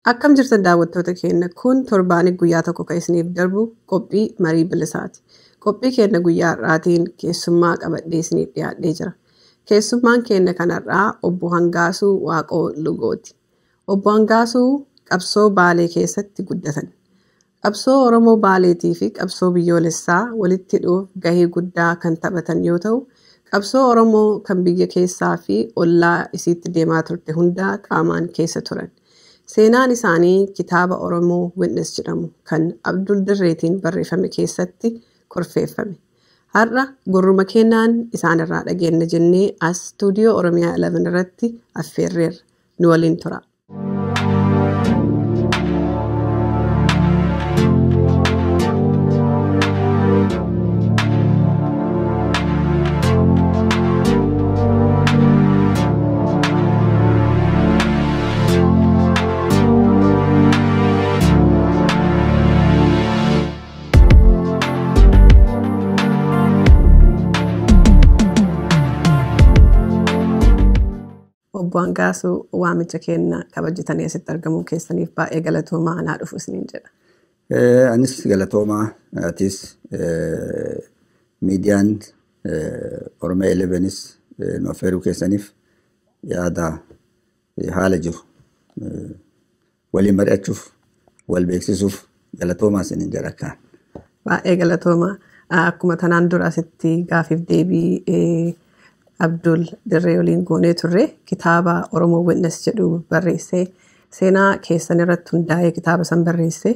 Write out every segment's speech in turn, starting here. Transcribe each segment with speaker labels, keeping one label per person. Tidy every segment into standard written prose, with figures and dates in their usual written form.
Speaker 1: Akkam jirtan daawwattoota keenya kun torbaanii guyyaa tokko kan isiniif darbu qophii marii bilisaati. Qophii keenya guyyaa har'aatiin keessummaa qabadhee isiniif dhiyaadhee jira. Keessummaan keenya kanarraa obbo Hangaasuu Waaqoo Lugooti. Obbo Hangaasuu qabsoo Baalee keessatti guddatan. Qabsoo Oromoo Baaleetii fi qabsoo biyyoolessaa walitti hidhuuf gahee guddaa kan taphatan yoo ta'u, qabsoo Oromoo kan biyya keessaa fi ollaa isiitti deemaa turte hundaa qaamaan keessa turan. Seenaan isaanii kitaaba Oromoo Witness jedhamu kan Abdul Dirreetiin barreeffame keessatti korfeeffame. Har'a gurruma kennaan isaanirraa dhageenya jennee as istuudiyoo Oromiyaa 11 irratti affeerreerra. Nu waliin tura. Obbo Hangaasuu waamicha keenya kabajatanii asitti argamuu keessaniif baay'ee galatoomaa anaa dhufu isiniin jedha.
Speaker 2: Anis galatoomaa atis miidiyaan Oromiyaa 11s nu affeeruu keessaniif yaada haala jiru waliin mari'achuuf wal beeksisuuf galatoomaa isiniin jedha akkaan.
Speaker 1: Baay'ee galatoomaa. Akkuma tanaan dura asitti gaafiif deebii Abdul Dirree waliin goonee turre kitaaba Oromoo Witness jedhu barreessee seenaa keessan irratti hundaa'ee kitaaba san barreesse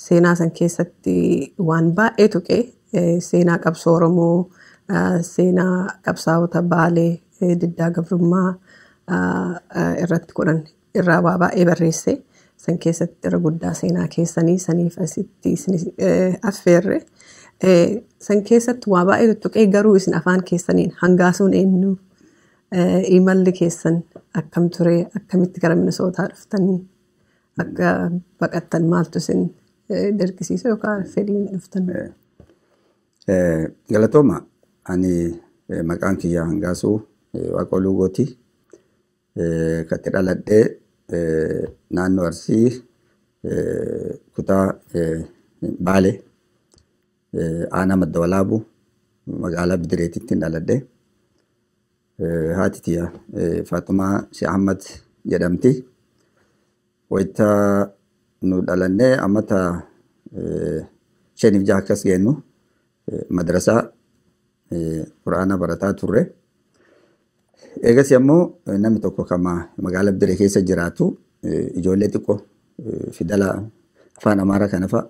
Speaker 1: seenaa san keessatti waan baay'ee tuqe seenaa qabsoo Oromoo seenaa qabsaa'ota Baalee diddaa gabrummaa irratti godhan irraa waa baay'ee barreesse san keessatti irra guddaa seenaa keessanii saniif asitti affeerre. San keessatti waa baay'ee tuttuqee garuu isin afaan keessaniin hangaasuun eenyu imalli keessan akkam ture akkamitti gara Minisootaa dhuftanii akka baqattan maaltu isin dirqisiise yookaan fedhiin dhuftan?
Speaker 2: Galatooma ani maqaan kiyya Hangaasuu Waaqoo Lugooti. Katti dhaladhee naannoo Arsii kutaa Baalee. Aanaa Madda Walaabuu magaalaa Bidireetitti dhaladhe. Haati tiyya Faaxumaa Shee Ahmad jedhamti. Wayita nu dhalannee ammata 5 fi 6 akkas geenyu madrasaa quraana barataa turre. Eegas immoo namni tokko kama magaalaa Bidiree keessa jiraatu ijoollee xiqqoo fidala afaan Amaaraa kana fa'a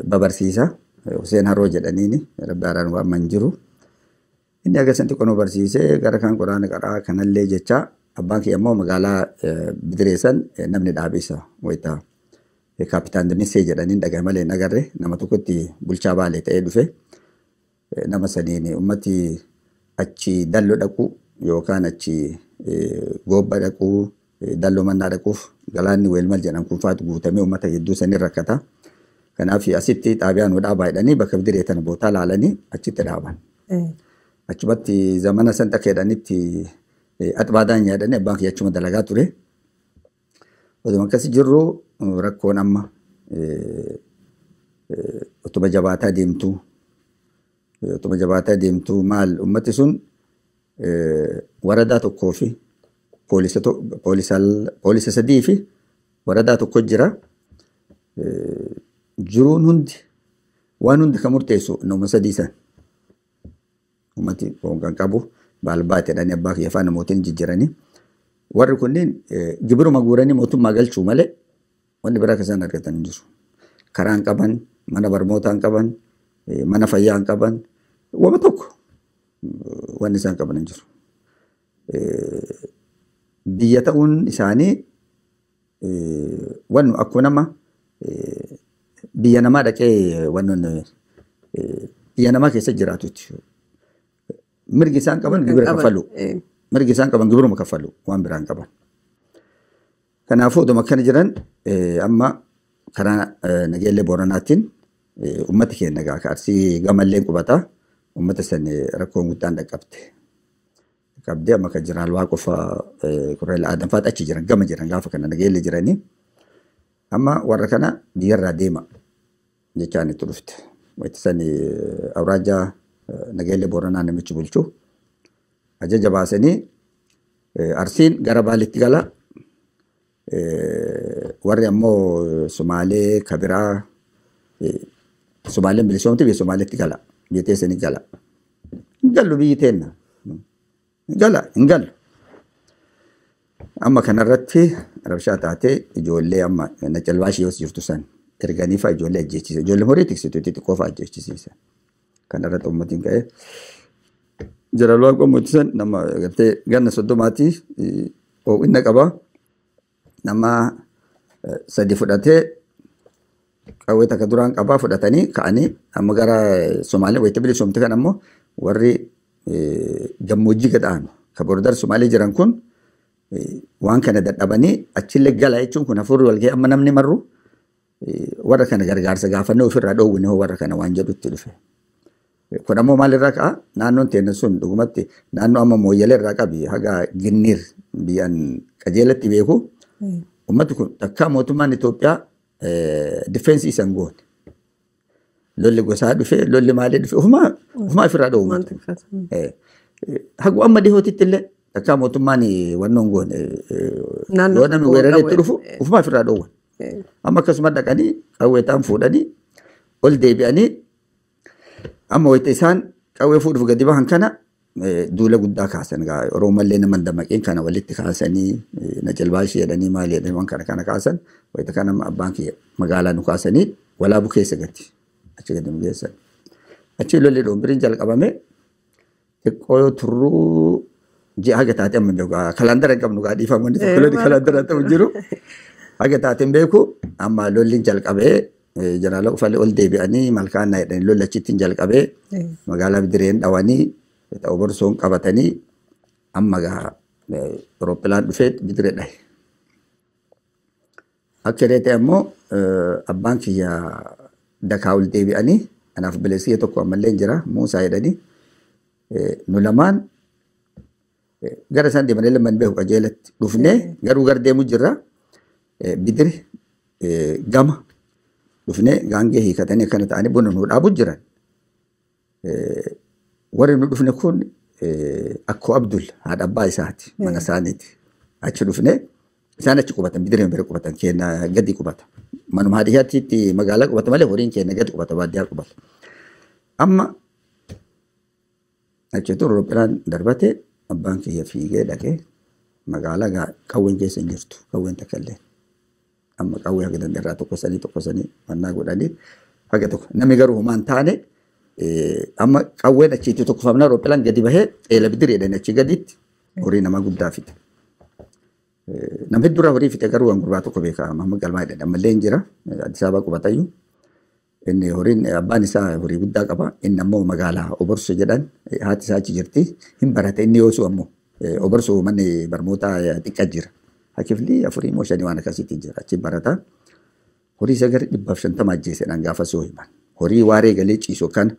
Speaker 2: babarsiisa. Hussein Haroo jedhaniini rabbi haaraan waan man jiru. Inni aga san xiqqoo nu barsiisee gara kan quraana qaraa kanallee jecha abbaan kiyya immoo magaalaa Bidiree san namni dhaabisa wayita kaapitaan Damisee jedhaniin dhagahe malee hin agarre nama tokkotti bulchaa Baalee ta'ee dhufe nama saniin ummati achi dalloo dhaqu yookaan achi goobba dhaqu dalloo mannaa dhaquuf galaanni weelmal jedhan kun faatu guutamee ummata hedduu sanii rakkata. Kanaaf asitti xaabiyaan nu dhaabaa jedhanii bakka Bidiree tana bootaa laalanii achitti dhaaban. Achumatti zamana san takka jedhanitti axbaadaan jedhanii abbaan kiyya achuma dalagaa ture. Oduma akkasi jirru rakkoon amma utuma jabaataa deemtu maal ummati sun waradaa tokkoo fi poolisa sadii fi waradaa tokko jira. Jiruun hundi waan hundi kan murteessu nama sadii san. Ummati kan qabu baalbaate jedhanii abbaa kiyya faana mootiin jijjiiranii. Warri kunneen gibiruma guuranii mootummaa galchuu malee wanni biraa kan isaan argatan hin jiru. Karaa hin qaban, mana barnootaa hin qaban, mana fayyaa hin qaban, wama tokko wanni isaan qaban hin jiru. Biyya ta'uun isaanii wannu akkuma nama biyya namaa dhaqee wannoon biyya namaa keessa jiraatutti. Mirgi isaan qaban gibira kaffalu. Mirgi isaan qaban gibiruma kaffalu waan biraan qaban. Kanaafuu oduma akkana jiran amma karaa Nageellee Booranaatiin uummati keenya egaa Arsii gamallee qubata uummata san rakkoon guddaan dhaqqabte. Qabdee amma kan jiran Waaqoo fa'aa Kurreel Aadan fa'aa achi jiran gama jiran gaafa kana Nageellee jiranii. Amma warra kana biyyarraa deema jechaan itti dhufte. Wayita sani awraajaa Nageellee Booranaa namichi bulchu ajaja baasanii Arsiin gara Baaleetti gala. Warri ammoo Sumaalee Kabiraa Sumaaleen bilisoomti biyya Sumaaleetti gala. Biyya teessanii gala. Hin gallu biyyi teenna. Gala hin gallu. Amma kanarratti rabshaa taatee ijoollee amma Nacalbaashii yoo jirtu san erganii fa'a ijoollee ajjeechise. Ijoollee horii tiksitu xixiqqoo fa'a ajjeechisiisa. Kanarratti uummatiin ka'ee Jeneraal Waaqoo Mootisan nama gartee ganna 30 ho'inna qaba. Nama 3 fudhatee qawwee takka duraan qabaa fudhatanii ka'anii amma gara Somaalee wayita bilisoomte kan ammoo warri gammoojjii gad aanu ka bordar Somaalee jiran kun waan kana dadhabanii achillee gala jechuun kun hafuurri wal ga'ee amma namni marru warra kana gargaarsa gaafannee ofirraa dhoowwine hoo warra kana waan jedhutti dhufe. Kun ammoo maalirraa ka'a? Naannoon teenya sun dhugumatti naannoo amma Mooyyalee irraa qabi haga Ginniir biyyaan qajeelatti beeku. Uummatni kun takkaa mootummaan Itoophiyaa difeensi isa hin goone. Lolli gosaa dhufe, lolli maalii dhufe, ofumaa ofirraa dhoowwu. Hagu amma dhihootitti illee takkaa mootummaan wannoo hin goone. Yoo namni weeraree itti dhufu ofumaa ofirraa dhoowwan. Amma akkasuma dhaqanii qawwee ta'an fuudhanii ol deebi'anii amma wayita isaan qawwee fuudhuuf gadi bahan kana duula guddaa kaasan. Oromoollee nama hin dammaqin kana walitti kaasanii Nacalbaashii jedhanii maali jedhanii waan kana kana kaasan. Wayita kana abbaan kiyya magaalaa nu kaasanii Walaabuu keessa gadi achi gadi nu geessan. Achi lolli dhombiriin jalqabame xiqqoo yoo turruu ji'a haga taate amma beeku. Kalaandara hin qabnu gaa dhiifama wanti tokko lolli kalaandara ta'u jiru. Haga taate hin beeku amma lolli jalqabee jeneraala Ufalee ol deebi'anii malkaan na jedhanii lolli achitti jalqabee magaalaa Bidireen dhawanii Oborsoon qabatanii amma gaa Awurooppilaan dhufee Bidiree dhahe. Akka jedhee ta'e ammoo abbaan kiyya dakaa ol deebi'anii anaaf obboleessi tokko ammallee jira Muusaa jedhanii nu lamaan gara isaan deemanii lamaan beeku qajeelatti dhufnee garuu gara deemu jirra Bidire gama dhufnee gaangee hiikatanii akkana ta'anii buna nu dhaabu jiran. Warri nu dhufne kun Akkoo Abdul haadha abbaa isaati mana isaaniiti. Achi dhufnee isaan achi qubatan Bidiree bira qubatan keenya gadi qubata. Manuma haadha magaalaa qubata malee horiin keenya gadi qubata baadiyyaa qubata. Amma achi turu Awurooppilaan darbate abbaan kiyya fiigee dhaqee magaalaa qawween keessa hin jirtu qawween takka illee. Amma qawwee haga dandeerraa tokkosanii mannaa godhanii haga tokko namni garuu homaa hin taane amma qawween achiitti tokkofamnaa Awurooppilaan gadi bahee eela Bidiree jedhanii achi gaditti horii namaa guddaa fixe. Namni hedduurraa horii fixe garuu waan gurbaa tokko beeka Mahammad Galmaa jedhani ammallee hin jira Addis Ababaa qubatayyuu. Inni horiin abbaan isaa horii guddaa qaba inni ammoo magaalaa Oborso jedhan haati isaa achi jirti hin barate inni yoosuu ammoo Oborso manni barnootaa xiqqaa jira. Hakifli 4 moo 5 waan akkasiitti jira achi barata. Horii isa gara 150 ajjeesedhaan gaafa soo himan. Horii waaree galee ciisu kan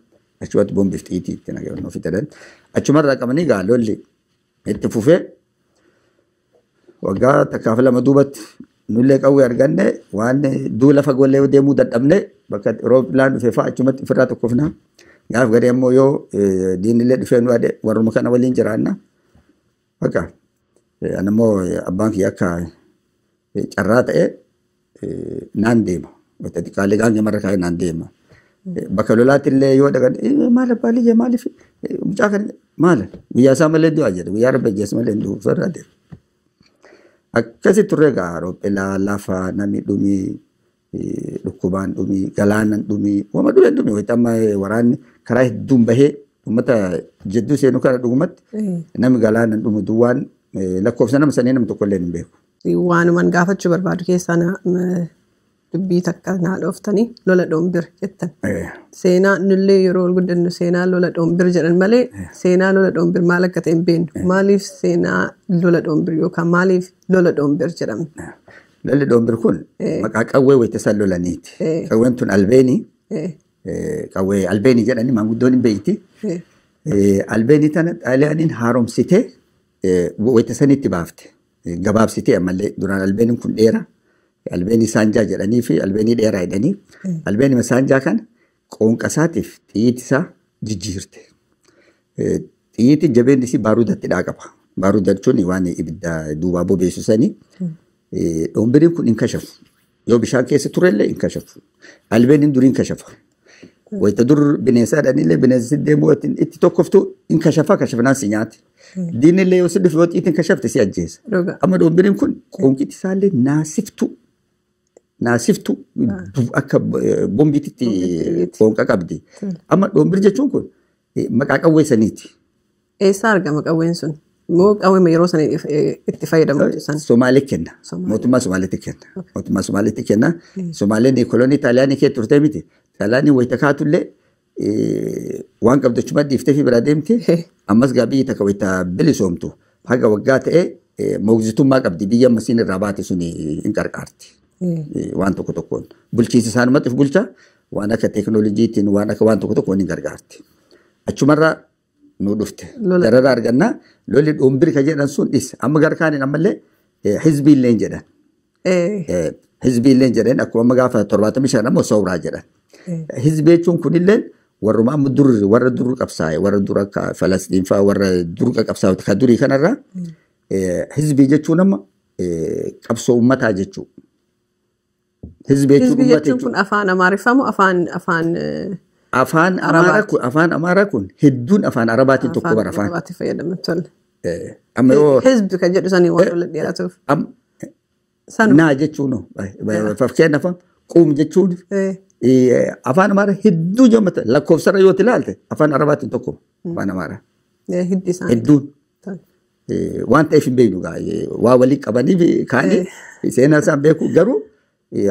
Speaker 2: achumatti boombiif xiitii itti nagayannoo fitadan. Achumarraa qabanii gaa lolli itti fufee waggaa 1 fi 2 duubatti nullee qawwee arganne waan duula fagoolee deemuu dadhabne bakka Awurooppilaan dhufee fa'a achumatti ofirraa tokkofna. Gaaf gadee ammoo yoo diinillee dhufee nu ade warruma kana waliin jiraanna. Bakka ani ammoo abbaan kiyya akka carraa ta'e naan deema. Wanta xiqqaalee gaangee marra kaa'ee naan deema. Bakka lolaatti illee yoo dhaqan maal abbaa liyya maaliif mucaa kana maal guyyaa isaa malee du'a jedhe guyyaa rabbi ajjeese malee hin du'u ofirraa deema. Akkasi turre gaa Awurooppilaan lafa namni dhumii dhukkubaan dhumii galaanan dhumii wama dhumee dhumii wayita amma waraanni karaa hedduun bahee uummata jidduu seenu kana dhugumatti namni galaanan dhumu duwwaan lakkoofsa nama sanii namni tokko illee hin beeku.
Speaker 1: Waanuman gaafachuu barbaadu keessaa dubbii takka naa dhooftanii lola dhoombir jettan. Seenaa nullee yeroo ol guddannu seenaa lola dhoombir jedhan malee seenaa lola dhoombir maal akka ta'e hin beeknu. Maaliif seenaa lola dhoombir yookaan maaliif lola dhoombir jedhamne?
Speaker 2: Lolli dhoombir kun maqaa qawwee wayita isaan lolaniiti. Qawween tun albeenii qawwee albeenii jedhanii maanguddoon hin beeyti. Albeenii tana Xaaliyaaniin haaromsitee wayita sanitti baafte. Gabaabsitee ammallee duraan albeeniin kun dheera. Albeenii saanjaa jedhanii fi albeenii dheeraa jedhanii albeenii saanjaa kana qoonqa isaatiif xiyyiiti isaa jijjiirte. Xiyyiitiin jabeenni isii baaruudatti qaba. Baaruuda jechuun waan ibidda duubaa bobeessu sanii. Dhombiriin kun hin kashafu. Yoo bishaan keessa turellee hin kashafu. Albeeniin durii hin kashafa. Wayita dur bineensa jedhanillee bineensi deemuu itti tokkoftu hin kashafa kashafnaan si nyaate. Diinillee yoo si dhufe yoo xiyyiitiin kashafte si ajjeesa. Amma dhombiriin kun qoonqiti isaallee naasiftu. Naasiftu akka bombiititti qoonqa qabdi. Amma dhombir jechuun kun maqaa qawwee saniiti.
Speaker 1: Eessaa argama qawween sun? Moo qawwee yeroo sana itti fayyadamu san?
Speaker 2: Somaalee kenna. Mootummaa Somaaleetti kenna. Mootummaa Somaaleetti kenna. Somaaleen kolonii Xaaliyaanii kee turte miti. Xaaliyaanii wayita kaatullee waan qabdu achuma dhiiftee fi biraa deemte. Ammas gaa biyyi takka wayita bilisoomtu haga waggaa ta'e moogzitummaa qabdi biyya ammasiin irraa baate sun hin qarqaarti. Waan tokko tokkoon. Bulchiinsi isaanumatti of bulcha waan akka teekinooloojiitiin waan akka waan tokko tokkoon hin gargaarti. Achumarraa nu dhufte. Darara argannaa lolli dhombiri kan jedhan sun dhis. Amma gara kaaniin ammallee hizbiillee jedhan. Hizbiillee jedhan akkuma amma gaafa 75 ammoo sooraa jedhan. Hizbii jechuun kunillee warruma amma dur warra dur qabsaa'e warra dur akka Falastiin fa'aa warra dur qabsaa'e kan durii kanarraa hizbii jechuun amma qabsoo uummataa jechuudha.
Speaker 1: Hizbii jechuun kun afaan Amaariffaa moo afaan
Speaker 2: Afaan Amaaraa kun hedduun afaan Arabaatiin tokko bara afaan.
Speaker 1: Arabaatiin fayyadamu tolle.
Speaker 2: Amma yoo.
Speaker 1: Hizbi kan jedhu sanii waan wal dhiyaatuuf.
Speaker 2: Naa jechuun fakkeenyaaf quum jechuun afaan Amaaraa hedduu jemmata lakkoofsarra yoo ilaalte afaan Arabaatiin tokko afaan Amaaraa.
Speaker 1: Hiddi isaanii.
Speaker 2: Hedduun. Waan ta'eef hin beeknu waa walii qabanii kaanii seenaa isaan beeku garuu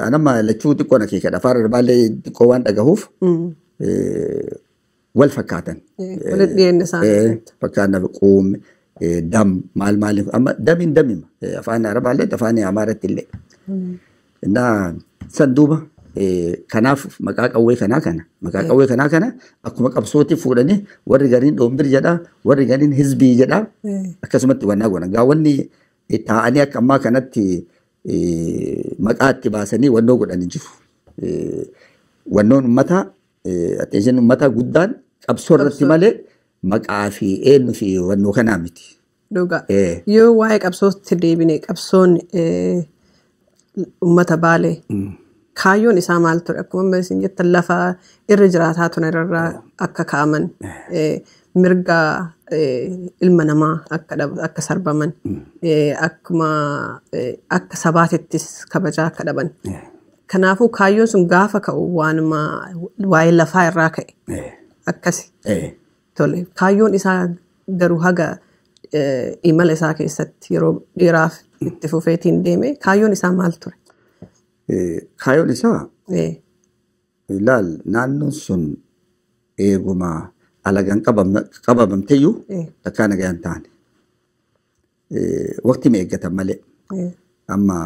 Speaker 2: anamma lachuu xiqqoo na keekadha afaan Arabaallee xiqqoo waan dhagahuuf. Wal fakkaatan.
Speaker 1: Walitti dhiyeenya isaanii.
Speaker 2: Fakkaatan quum dam maal maal amma damiin damima afaan Arabaallee afaan Amaaratti illee. Innaa san duuba kanaaf maqaa qawwee kanaa kana maqaa qawwee kanaa kana akkuma qabsootti fuudhanii warri gariin dhombir jedhaa warri gariin hizbii jedhaa akkasumatti wannaa godhan. Gaawwanni taa'anii akka ammaa kanatti maqaa itti baasanii wannoo godhanii jiru. Wannoon uummataa attention uummataa guddaan qabsoo irratti malee maqaa fi eenyu fi wannoo kanaa miti.
Speaker 1: Dhugaa. Yoo waa'ee qabsootti deebine qabsoon uummata Baalee kaayyoon isaa maal ture? Akkuma isin jettan lafa irra jiraataa turan irraa akka ka'aman mirga ilma namaa akka sarbaman akkuma akka sabaatittis kabajaa akka dhaban. Kanaafuu kaayyoon sun gaafa ka'u waanuma waa'ee lafaa irraa ka'e. Akkasi. Tole kaayyoon isaa garuu haga imala isaa keessatti yeroo dheeraaf itti fufeetiin deeme kaayyoon isaa maal ture?
Speaker 2: Kaayyoon isaa ilaal naannoon sun eeguma alagaan qabamteyyuu takkaa nagaan taane. Waqtii eeggatan malee. Amma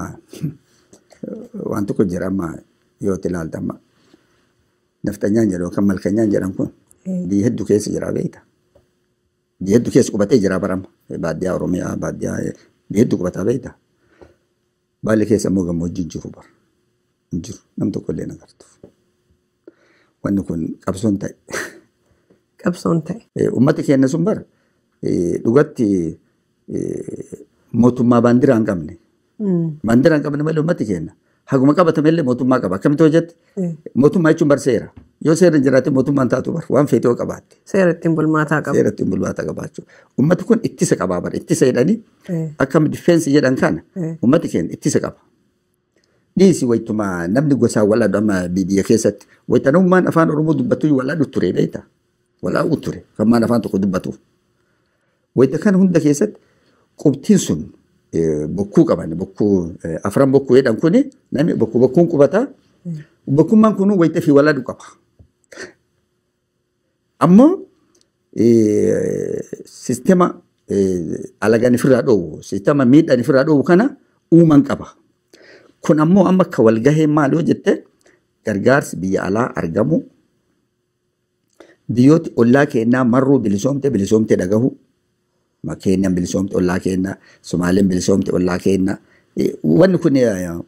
Speaker 2: waan tokko jira amma yoo ilaalte amma naftanyaan jedhu yookaan malkanyaan jedhan kun biyya hedduu keessa jira beekta. Biyya hedduu keessa qubatee jira barama. Baadiyyaa Oromiyaa baadiyyaa biyya hedduu qubataa beekta. Baalee keessa immoo gammoojjii jiru bara. Hin jiru nam tokko illee nagartu. Wanni kun qabsoon ta'e.
Speaker 1: Qabsoon ta'e.
Speaker 2: Uummati keenya sun bara dhugatti mootummaa baandiraa hin qabne. Baandiraa hin qabne malee uummati keenya. Haguma qabatame illee mootummaa qaba. Akkamitti hojjette? Mootummaa jechuun bar seera. Yoo seera hin jiraate mootummaan taatu bar waan feete yoo qabaatte.
Speaker 1: Seera ittiin bulmaataa qaba.
Speaker 2: Seera ittiin bulmaataa qabaachuu. Uummati kun ittisa qabaa bara. Ittisa jedhanii akkam difeensi jedhan kana uummati keenya ittisa qaba. Dhiisi wayituma namni gosaan walaadhu amma biyya keessatti wayitanummaan afaan Oromoo dubbatu walaadhu ture beektaa? Walaa'u ture kan maan afaan tokko dubbatu. Wayita kana hunda keessatti qubtiin sun bokkuu qaban bokkuu afran bokkuu jedhan kuni namni bokkuu bokkuun qubata. Bokkummaan kun wayita fi walaadhu qaba. Ammoo sisteema alagaan ofirraa dhoowwu sisteema miidhaan ofirraa dhoowwu kana uuman qaba. Kun ammoo amma akka walgahee maal yoo jette gargaarsi biyya alaa argamu biyyooti ollaa keenyaa marruu bilisoomte bilisoomte dhagahu. Keenyaan bilisoomte ollaa keenya, Somaaleen bilisoomte ollaa keenya, Wanni kun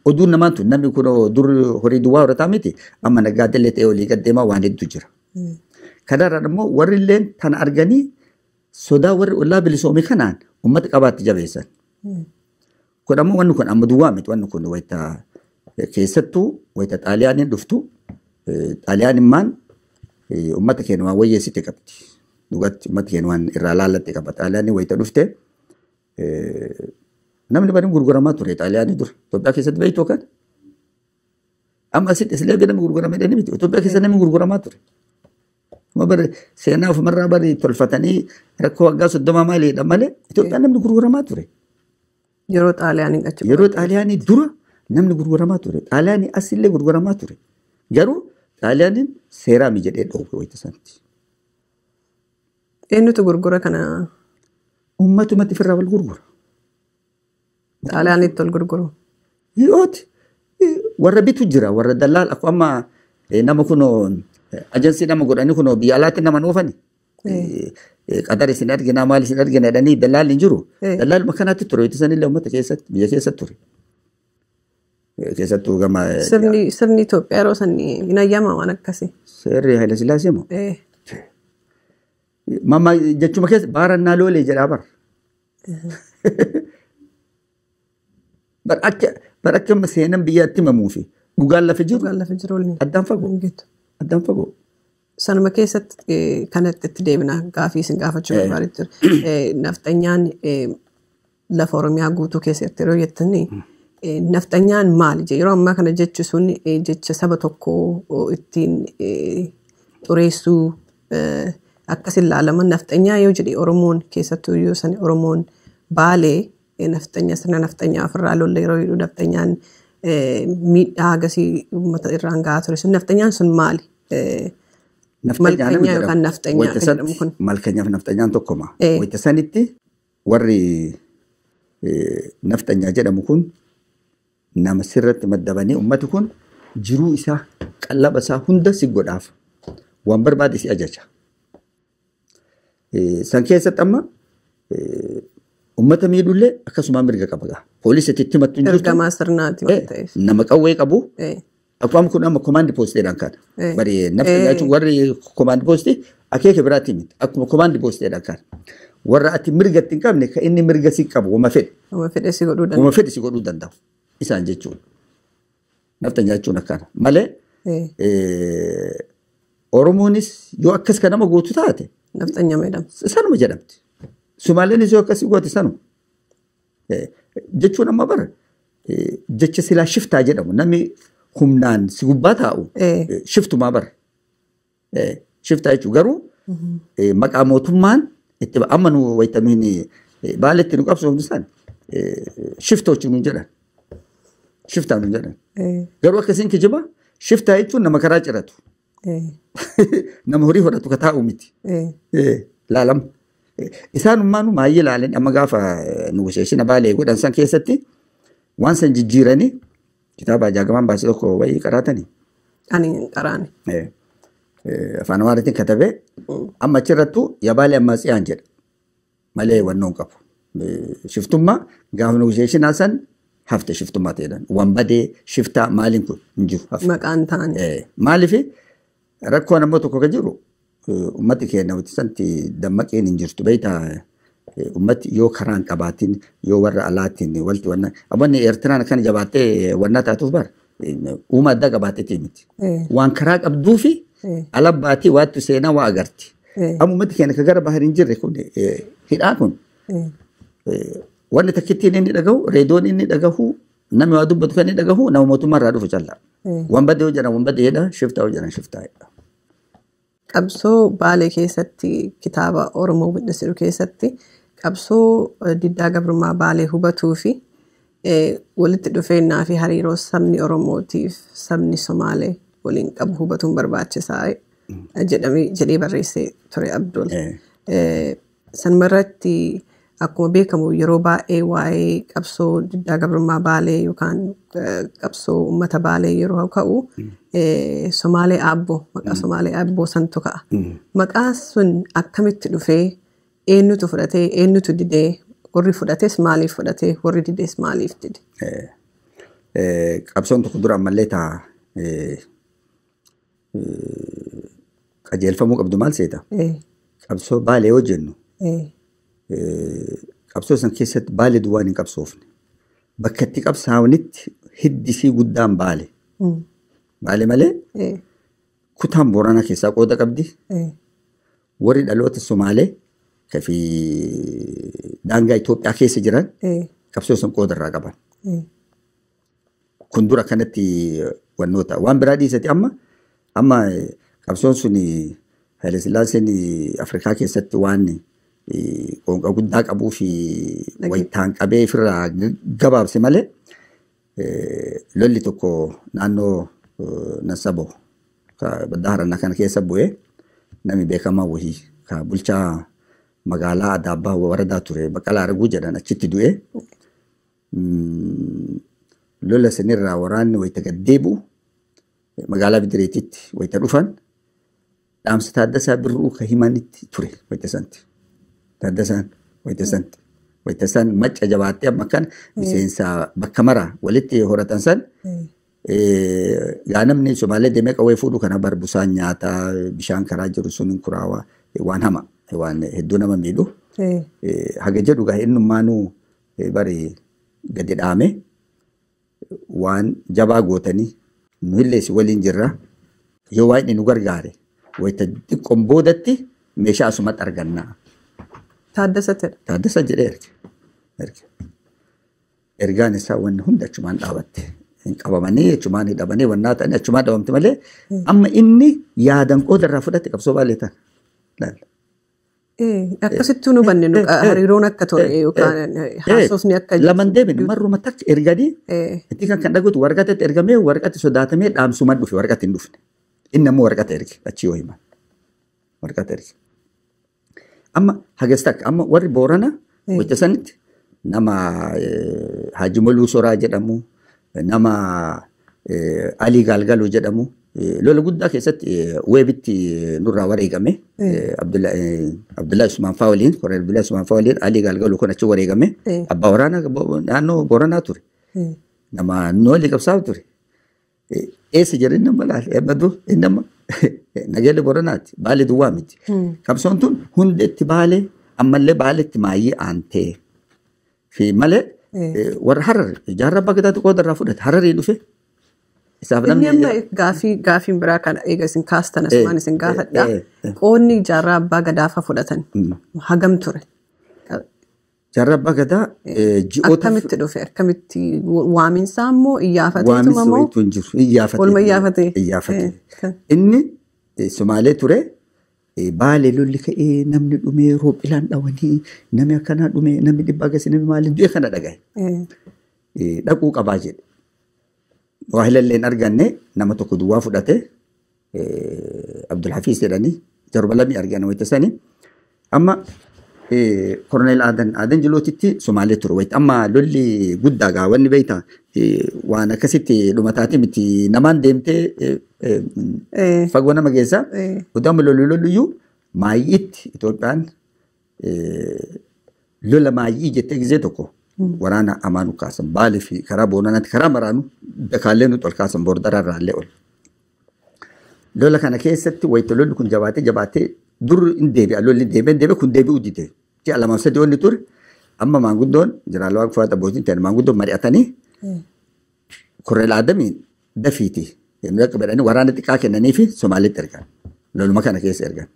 Speaker 2: oduun namaan tun namni kun dur horii duwwaa horataa miti amma nagaadellee ta'ee olii gad deemaa waan hedduu jira. Kanarraan immoo warri illee kana arganii sodaa warri ollaa bilisoome kanaan uummata qabaatti jabeessan. Kun ammoo wanni kun amma duwwaa miti wanni kun wayita keessattuu wayita Xaaliyaaniin dhuftu Xaaliyaanimmaan uummata keenya waan wayyeessite qabdi. Dhugatti uummata keenya waan irraa laallatte qaba. Xaaliyaaniin wayita dhufte namni bari gurguramaa ture Xaaliyaanii dura. Itoophiyaa keessatti beektuu kan? Amma asitti isilee namni gurguramee dhani miti. Itoophiyaa keessa namni gurguramaa ture. Amma bari seenaa ofumarraa bari tolfatanii rakkoo waggaa 30 maaliidha malee Itoophiyaan namni gurguramaa ture.
Speaker 1: Yeroo Xaaliyaaniin achi.
Speaker 2: Yeroo Xaaliyaanii dura namni gurguramaa ture. Xaaliyaanii asillee gurguramaa ture. Garuu Xaaliyaaniin seeraa mi jedhee dhoowwe wayita sanatti.
Speaker 1: Eenyutu gurgura kana?
Speaker 2: Uummatumatti ofirraa wal gurgura.
Speaker 1: Xaaliyaanitti wal gurguru.
Speaker 2: Yooti warra bitu jira warra dallaal akkuma amma nama kunoo ajansii nama godhanii kunoo biyya alaatti nama oofani. Qatar isin argina maal isin argina jedhanii dallaalli hin jiru. Dallaaluma kanaatti ture wayita sanillee uummata keessatti biyya keessatti ture. Keessattuu gama.
Speaker 1: Sirni Itoophiyaa yeroo san hin ayyaama waan akkasii.
Speaker 2: Seerri Haayila Sillaasee moo? Mamma jechuma keessa baarannaa loolee jedhaa bara. Bar akka seenan biyyaatti himamuu fi dhugaan lafa jiru.
Speaker 1: Dhugaan lafa jiru
Speaker 2: addaan fagoo. Addaan fagoo.
Speaker 1: Sanuma keessatti kanatti itti deebina gaafii isin gaafachuu barbaadetti ture. Nafxanyaan lafa Oromiyaa guutuu keessatti yeroo jettanii nafxanyaan maali? Yeroo ammaa kana jechi sun jecha saba tokkoo ittiin xureessuu akkas ilaalama. Nafxanyaa yoo jedhe Oromoon keessattuu yoo san Oromoon Baalee nafxanyaa sirna nafxanyaa ofirraa lolla yeroo jedhu nafxanyaan miidhaa agasii uummata irraan gahaa ture sun nafxanyaan sun maali? Malkanyaa yookaan nafxanyaa kan jedhamu kun.
Speaker 2: Malkanyaa fi nafxanyaan tokkuma. Wayita sanitti warri nafxanyaa jedhamu kun nama sirratti maddabanii uummati kun jiruu isaa qallaba isaa hunda si godhaaf waan barbaade si ajaja. San keessatti amma uummata miidhullee akkasuma mirga qaba. Poolisii itti himattu hin jirtu.
Speaker 1: Ergamaa sirnaati waan ta'eef.
Speaker 2: Nama qawwee qabu. Akkuma kun amma komaandi poosteedhaan kana. Bari nafxanyaa jechuun warri komaandi poostii akeeka biraatti miti. Akkuma komaandi poosteedhaan kana. Warra ati mirga itti hin qabne kan inni mirga si qabu wama fedhe.
Speaker 1: Wama fedhe si godhuu danda'u.
Speaker 2: Wama fedhe si godhuu danda'u. Isaan jechuudha. Nafxanyaa jechuun akkana. Malee Oromoonis yoo akkas kan nama gootu taate.
Speaker 1: Nafxanyaa jedhamti.
Speaker 2: Sanuma jedhamti. Sumaaleenis yoo akkasii goote sanuma. Jechuun amma bara jecha silaa shiftaa jedhamu namni humnaan si gubbaa taa'u shiftumaa bara. Shiftaa jechuun garuu maqaa mootummaan itti amma nu wayita nuyi baaletti nu qabsoofnu san shiftochi nu jedhan. Shiftaa nu jedhan. Garuu akkasiin kijiba shiftaa jechuun nama karaa ciratu. Nama horii hodhatu ka taa'u miti. Laalama. Isaanummaanu maayyee ilaalan amma gaafa nugusheeshina Baalee godhan san keessatti waan san jijjiiranii kitaaba Jaagamaan baase tokko wayii qaraatanii.
Speaker 1: Ani hin qaraane.
Speaker 2: Afaan Amaaraatiin katabee amma achirrattuu yabaalee ammaa tsiyaan jedha malee wannoo hin qabu. Shiftummaa gaafa nugusheeshinaa san hafte shiftummaa ta'edhaan. Wanbadee shiftaa maaliin kun hin jiru.
Speaker 1: Maqaan ta'ani.
Speaker 2: Maaliif rakkoon ammoo tokko kan jiru ummati keenya wanti santi dammaqeen hin jirtu beektaa ummati yoo karaa hin qabaatin yoo warra alaatiin walti wanna abonni Eertiraan akkana jabaattee wanna taatuuf bara uuma addaa qabaatteetii miti. Waan karaa qabduu fi ala baatii waattu seenaa waa agarti. Amma ummati keenya ka gara bahar hin jirre kun hidhaa kun wanni takkittiin inni dhagahu reediyoon inni dhagahu namni waa dubbatu kan inni dhagahu nama mootummaa irraa dhufu callaa. Wanbadee yoo jedhan wanbadeedha shiftaa yoo jedhan shiftaadha.
Speaker 1: Qabsoo Baalee keessatti kitaaba Oromoo Witness jedhu keessatti qabsoo diddaa gabrummaa Baalee hubatuu fi walitti dhufeennaa fi hariiroo sabni Oromootiif sabni Somaalee waliin qabu hubatuun barbaachisaa jedhee barreessee ture Abdul. Sanumarratti akkuma beekamu yeroo baay'ee waa'ee qabsoo diddaa gabrummaa Baalee yookaan qabsoo uummata Baalee yeroo ka'u Somaalee Aabboo maqaa Somaalee Aabboo santu ka'a. Maqaan sun akkamitti dhufee eenyutu fudhatee eenyutu didee Warri fudhates maaliif fudhate? Warri dides maaliif dide?
Speaker 2: Qabsoon tokko dura ammallee taa qajeelfamuu qabdu maal seeta? Qabsoo Baalee yoo jennu qabsoo san keessatti Baalee duwwaan hin qabsoofne. Bakka itti qabsaa'anitti hiddi isii guddaan Baale. Baale malee kutaan Booranaa keessaa qooda qabdi. Warri dhaloota Somaalee fi daangaa Itoophiyaa keessa jiran qabsoo san qooda irraa qaban. Kun dura kanatti wannoota. Waan biraa dhiisati amma qabsoon sun Haile Sillaaseen Afrikaa keessatti waan qoonqa guddaa qabuu fi wayitaan qabee ofirraa gabaabse malee lolli tokko naannoo Nasabo baddaa Harannaa kana keessa bu'ee namni beekamaa wahii ka bulchaa magaalaa Adaabbaa waradaa ture Baqqalaa Arguu jedhan achitti du'ee lola sanirraa waraanni wayita gad deebi'u magaalaa Bidireetitti wayita dhufan dhaamsa Taaddasaa Birruu ka himanitti ture wayita santi. Taaddasaan wayita santi. Wayita san macca jabaattee amma kan miseensa bakka maraa walitti horatan san gaa namni Somaalee deemee qawwee fuudhu kana barbusaan nyaataa bishaan karaa jiru sun hin kuraawaa waan hama waan hedduu nama miidhu. Haga jedhu gaa innummaanuu bari gadi dhaame waan jabaa gootanii nu illee si waliin jirra yoo waan inni nu gargaare wayita xiqqoon boodatti meeshaa asumatti arganna.
Speaker 1: Taaddasa jedha.
Speaker 2: Taaddasa jedhee erge. Ergaan isaa wanni hundi achumaan dhaabatte. Hin qabamanii achumaan hidhamanii wannaa ta'anii achumaan dhabamte malee amma inni yaadan qooda irraa fudhate qabsoo Baalee tana.
Speaker 1: Akkasittuu nu banne hariiroon akka ture yookaan haasofni akka
Speaker 2: Laman deebine marruma takka erganii itti kan dhaguutu waraqatatti ergamee waraqatti sodaatamee dhaamsumaan dhufe waraqatti hin dhufne. Inni ammoo waraqata erge achi yoo himan. Waraqata erge. Amma hagas takka amma warri Boorana wayita sanitti nama Haaji Moluu Soraa jedhamu nama Alii Gaalgaluu jedhamu lola guddaa keessatti weebitti nurraa wareegame Abdullahi Usmaan faa waliin Koronel Abdullahi Usmaan faa waliin Alii Gaalgaluu kun achi wareegame abbaa waraanaa naannoo Booranaa ture. Nama noolii qabsaa'u ture. Eessa jedhanii nama laale eebbatu inni nama nageelle Booranaati Baalee duwwaa miti. Qabsoon tun hundeetti Baalee ammallee Baaleetti maayii aantee fi malee warra Harar jaarraa abbaa gadaatu qooda irraa fudhate Hararii dhufe. Isaaf
Speaker 1: Inni amma gaafiin biraa kana eega isin kaastan asumaan isin gaafadha. Qoodni jaarraa abbaa gadaafa fudhatan hagam ture?
Speaker 2: Jaarraa abbaa gadaa ji'oota
Speaker 1: Akkamitti dhufe? Akkamitti waaminsaa immoo iyyaafateetuma
Speaker 2: Waaminsi
Speaker 1: moo?
Speaker 2: wayitu hin jiru. Iyyaafate.
Speaker 1: Waluma iyyaafate?
Speaker 2: Iyyaafate. Inni Somaalee ture. Baalee lolli ka'ee namni dhumee roophilaan dhawanii namni akkanaa dhumee namni dhibbaa gasi namni maaliin du'e kana dhagaye. Dhaquu qabaa jedhe. Waa hilallee hin arganne nama tokko duwwaa fudhate Abdulhafiis jedhanii jarba lamii argan wayita sanii. Amma Koronel Aadan Jilootitti Somaalee ture wayita amma lolli guddaa gaa wanni beektaa waan akkasitti dhumataati miti namaan deemtee fagoo nama geessa. Utuu lolli lolluyyuu maayyiitti Itoophiyaan lola maayyii jettee gizee tokko waraana amaanu kaasan Baalee fi karaa Booranaatti karaa maraanu dakaallee nuti ol kaasan boordaraa irraallee ol. Lola kana keessatti wayita lolli kun jabaatee jabaatee dur hin deebi'a lolli deebi'ee deebi'ee kun deebi'uu dide. Ji'a lamaaf sadii ol ture amma maanguddoon jeneraal Waaqoo Fuwaat abbootiin ta'an maanguddoon mari'atanii Koronel Aadamiin dafiiti. Inni akka jedhanii waraana xiqqaa kennanii fi Somaaliitti ergan. Loluma kana keessa ergan.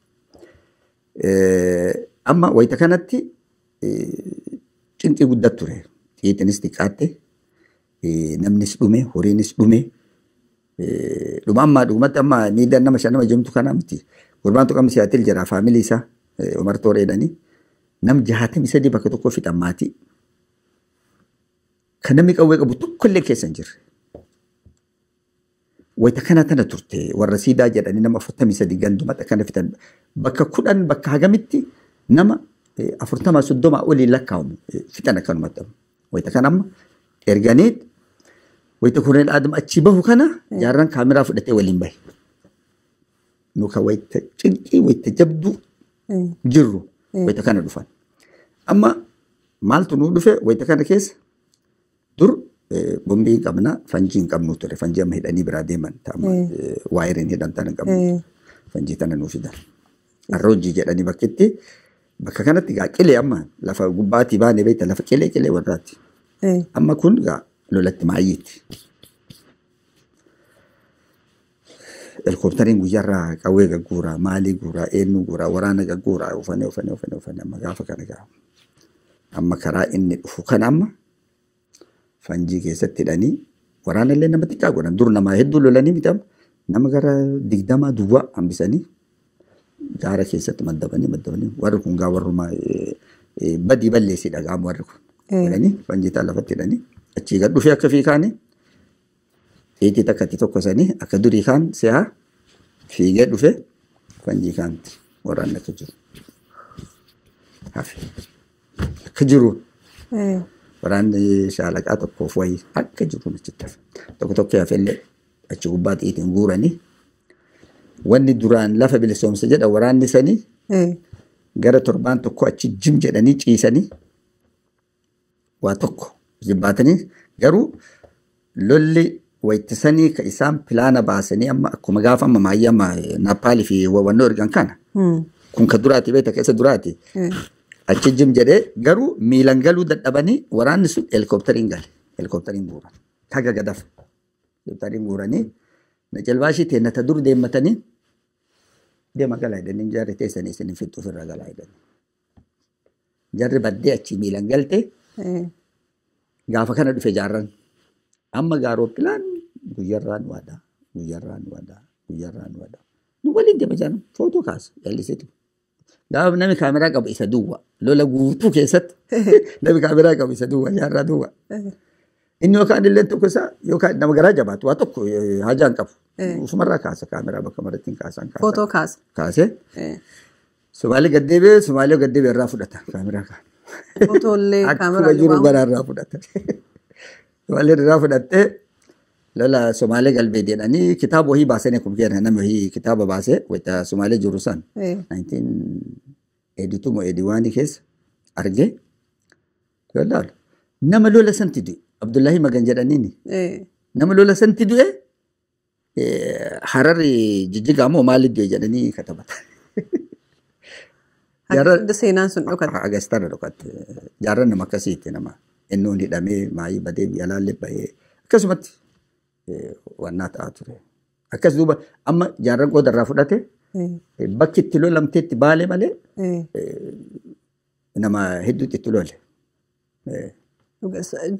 Speaker 2: Amma wayita kanatti cinqii guddaa ture. Xiixinis xiqqaatte namnis dhume horiinis dhume. Dhuma ammaa dhugumatti amma miidhaan nama shan nama jemtu kana miti. Gurbaan tokko amma Siyaatil jira faamilii isaa Umar Tooreedhani. Nam 63 bakka tokko fixan maatii. Kan namni qawwee qabu tokkollee keessa hin jirre. Wayita kana tana turte warra siidaa jedhanii nama 43 gandumatti akkana fixan bakka 10 bakka hagamitti nama 40 30 olii lakkaa'amu fixan akkanumatti. Wayita kana amma erganii wayita Koronel Aadam achi bahu kana jaarraan kaameraa fudhatee waliin bahe. Nu ka wayita cinqii wayita jabduu jirru wayita kana dhufan. Amma Maaltu nuu dhufe wayita kana keessa dur bombii hin qabna, fanjii hin qabnu ture. Fanjii amma hidhanii biraa deeman waayiriin hidhan tana hin qabnu. Fanjii tana nuu fidan. Arroojii jedhanii bakkitti bakka kanatti gaa qilee amma lafa gubbaatii baanee beekta lafa qilee qilee warraati. Amma kun gaa lolatti maayyiitti. Helikooftariin guyyaarraa qawwee gagguuraa, maalii guuraa, eenyu guuraa, waraana gagguuraa ufanee ufanee ufanee ufanee amma gaafa kana gaa. Amma karaa inni dhufu kana amma fanjii keessatti hidhanii waraana illee nama xiqqaa godhan. Dur nama hedduu lolanii miti amma nama gara 20 duwwaa hambisanii gaara keessatti maddabanii maddabanii warri kun gaa warrumaa badii balleessidha gaama warri kun. Jedhanii fanjii ta'an lafatti hidhanii achii gad dhufee akka fiikaanii xiitii takkatti tokkosanii akka durii kaan si'aa fiigee dhufee fanjii kaanti waraanni akka jiru. Hafe akka jiru waraanni shaalaqaa tokkoof wayii akka jiru achitti hafe. Tokko tokko hafellee achi gubbaa xiitiin guuranii wanni duraan lafa bilisoomsa jedha waraanni sanii gara torbaan tokko achi jim jedhanii ciisanii waa tokko jibbaatanii garuu lolli wayittisanii ka isaan pilaana baasanii amma akkuma gaafa amma maayyii amma Naappaalii fi wawwannoo ergan kana kun ka duraati beekta keessa duraati achi jim jedhee garuu miilan galuu dadhabanii waraanni sun helikooftariin gale helikooftariin guuran taga gadafa helikooftariin guuranii na jalbaashii teennata dur deemmatanii deema galaa jedhanii jarri teessanii isin hin fixxu ofirraa galaa jedhanii. Jarri baddee achii miilan galte gaafa kana dhufe jaarran. Amma gaaroopilaan guyyarraan waadaa guyyarraan waadaa guyyarraan waadaa. Nu waliin deema jaaran footoo kaasa jalliseetu. Gaafa namni kaameraa qabu isa duwwa lola guutuu keessatti namni kaameraa qabu isa duwwa jaarraa duwwa. Inni yookaan illee tokko isaa yookaan nama garaa jabaatu waa tokko hajaa hin qabu. Ufumarraa kaasa kaameraa bakka maratti hin kaasan.
Speaker 1: Footoo kaasa.
Speaker 2: Kaasee. Somaalee gaddeebi'ee Somaalee gaddeebi'ee irraa fudhata kaameraa kaana.
Speaker 1: Footoolee kaameraa
Speaker 2: Akkuma jiru bara irraa fudhata. Somaalee irraa fudhattee lola Somaalee galbee jedhanii kitaaba wahii baasanii akkuma kenna namni wahii kitaaba baasee wayita Somaalee jiru san. 1982 moo 81 keessa argee yoo ilaalu nama lola santi du'e. Abdullahi Magan jedhaniini. Nama lola santi du'e Hararri jijjigaa moo maaliif du'e jedhanii katabatan.
Speaker 1: Hunda seenaan sun dhokate.
Speaker 2: Agastara dhokatte. Jaarran nama akkasiitti nama innoon hidhamee maayii badee biyya laallee bahee akkasumatti wannaa ta'aa ture. Akkas duuba amma jaarran qooda irraa fudhate bakki itti lolamteetti baale malee nama hedduutti itti lole.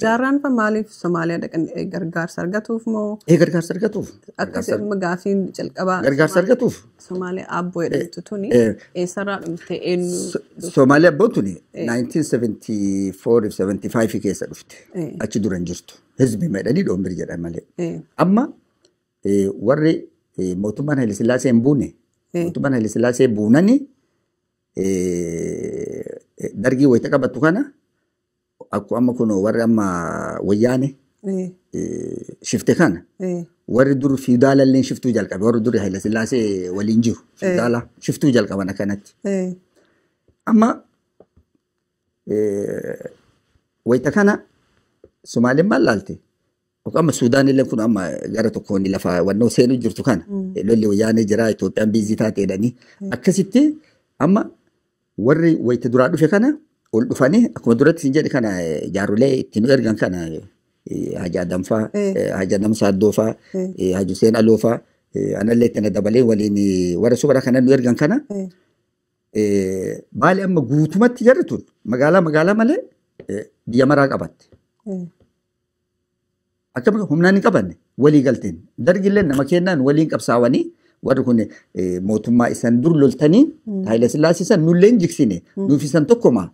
Speaker 1: Jaarraan fa maaliif Somaaliyaa dhaqan gargaarsa argatuuf moo?
Speaker 2: Gargaarsa argatuuf.
Speaker 1: Akkas amma gaafiin jalqabaa.
Speaker 2: Gargaarsa argatuuf.
Speaker 1: Somaaliyaa Aabboo jedhamtu tuni eessarraa dhumte eenyu?
Speaker 2: Somaaliyaa Abboon tuni 1974 75 keessa dhufte. Achi dura hin jirtu. Hizbi jedhanii dhoombir jedhan malee. Amma warri mootummaan Haile Sillaasee hin buune. Mootummaan Haile Sillaasee buunani dargii wayita qabattu kana akkuma amma kun warri amma wayyaane shifte kana warri dur fiidaalallee shiftuu jalqabe warri dur Haile Sillaasee waliin jiru fiidaala shiftuu jalqaban akkanatti. Amma wayita kana Somaaleen maal laalte? Amma Suudaan illee kun amma gara tokkoon lafa wannoo seenuu jirtu kana lolli wayyaanee jira Itoophiyaan biizii taate jedhanii akkasitti amma warri wayita duraa dhufe kana ol dhufanii akkuma duratti sin jedhe kana jaarrolee itti nu ergan kana Haji Adamfaa, Haji Adam Saaddoofaa, Haji Hussein Aloofaa, anallee itti na dabalee waliin warra subara kana nu ergan kana baali amma guutumatti jarri tun magaalaa magaalaa malee biyya maraa qabatte. Akkamitti humnaan hin qabanne walii galteen dargillee nama kennaan waliin qabsaawanii warri kun mootummaa isan dur loltanii Haayila Sillaasee san nullee hin jigsine nuuf isan tokkoma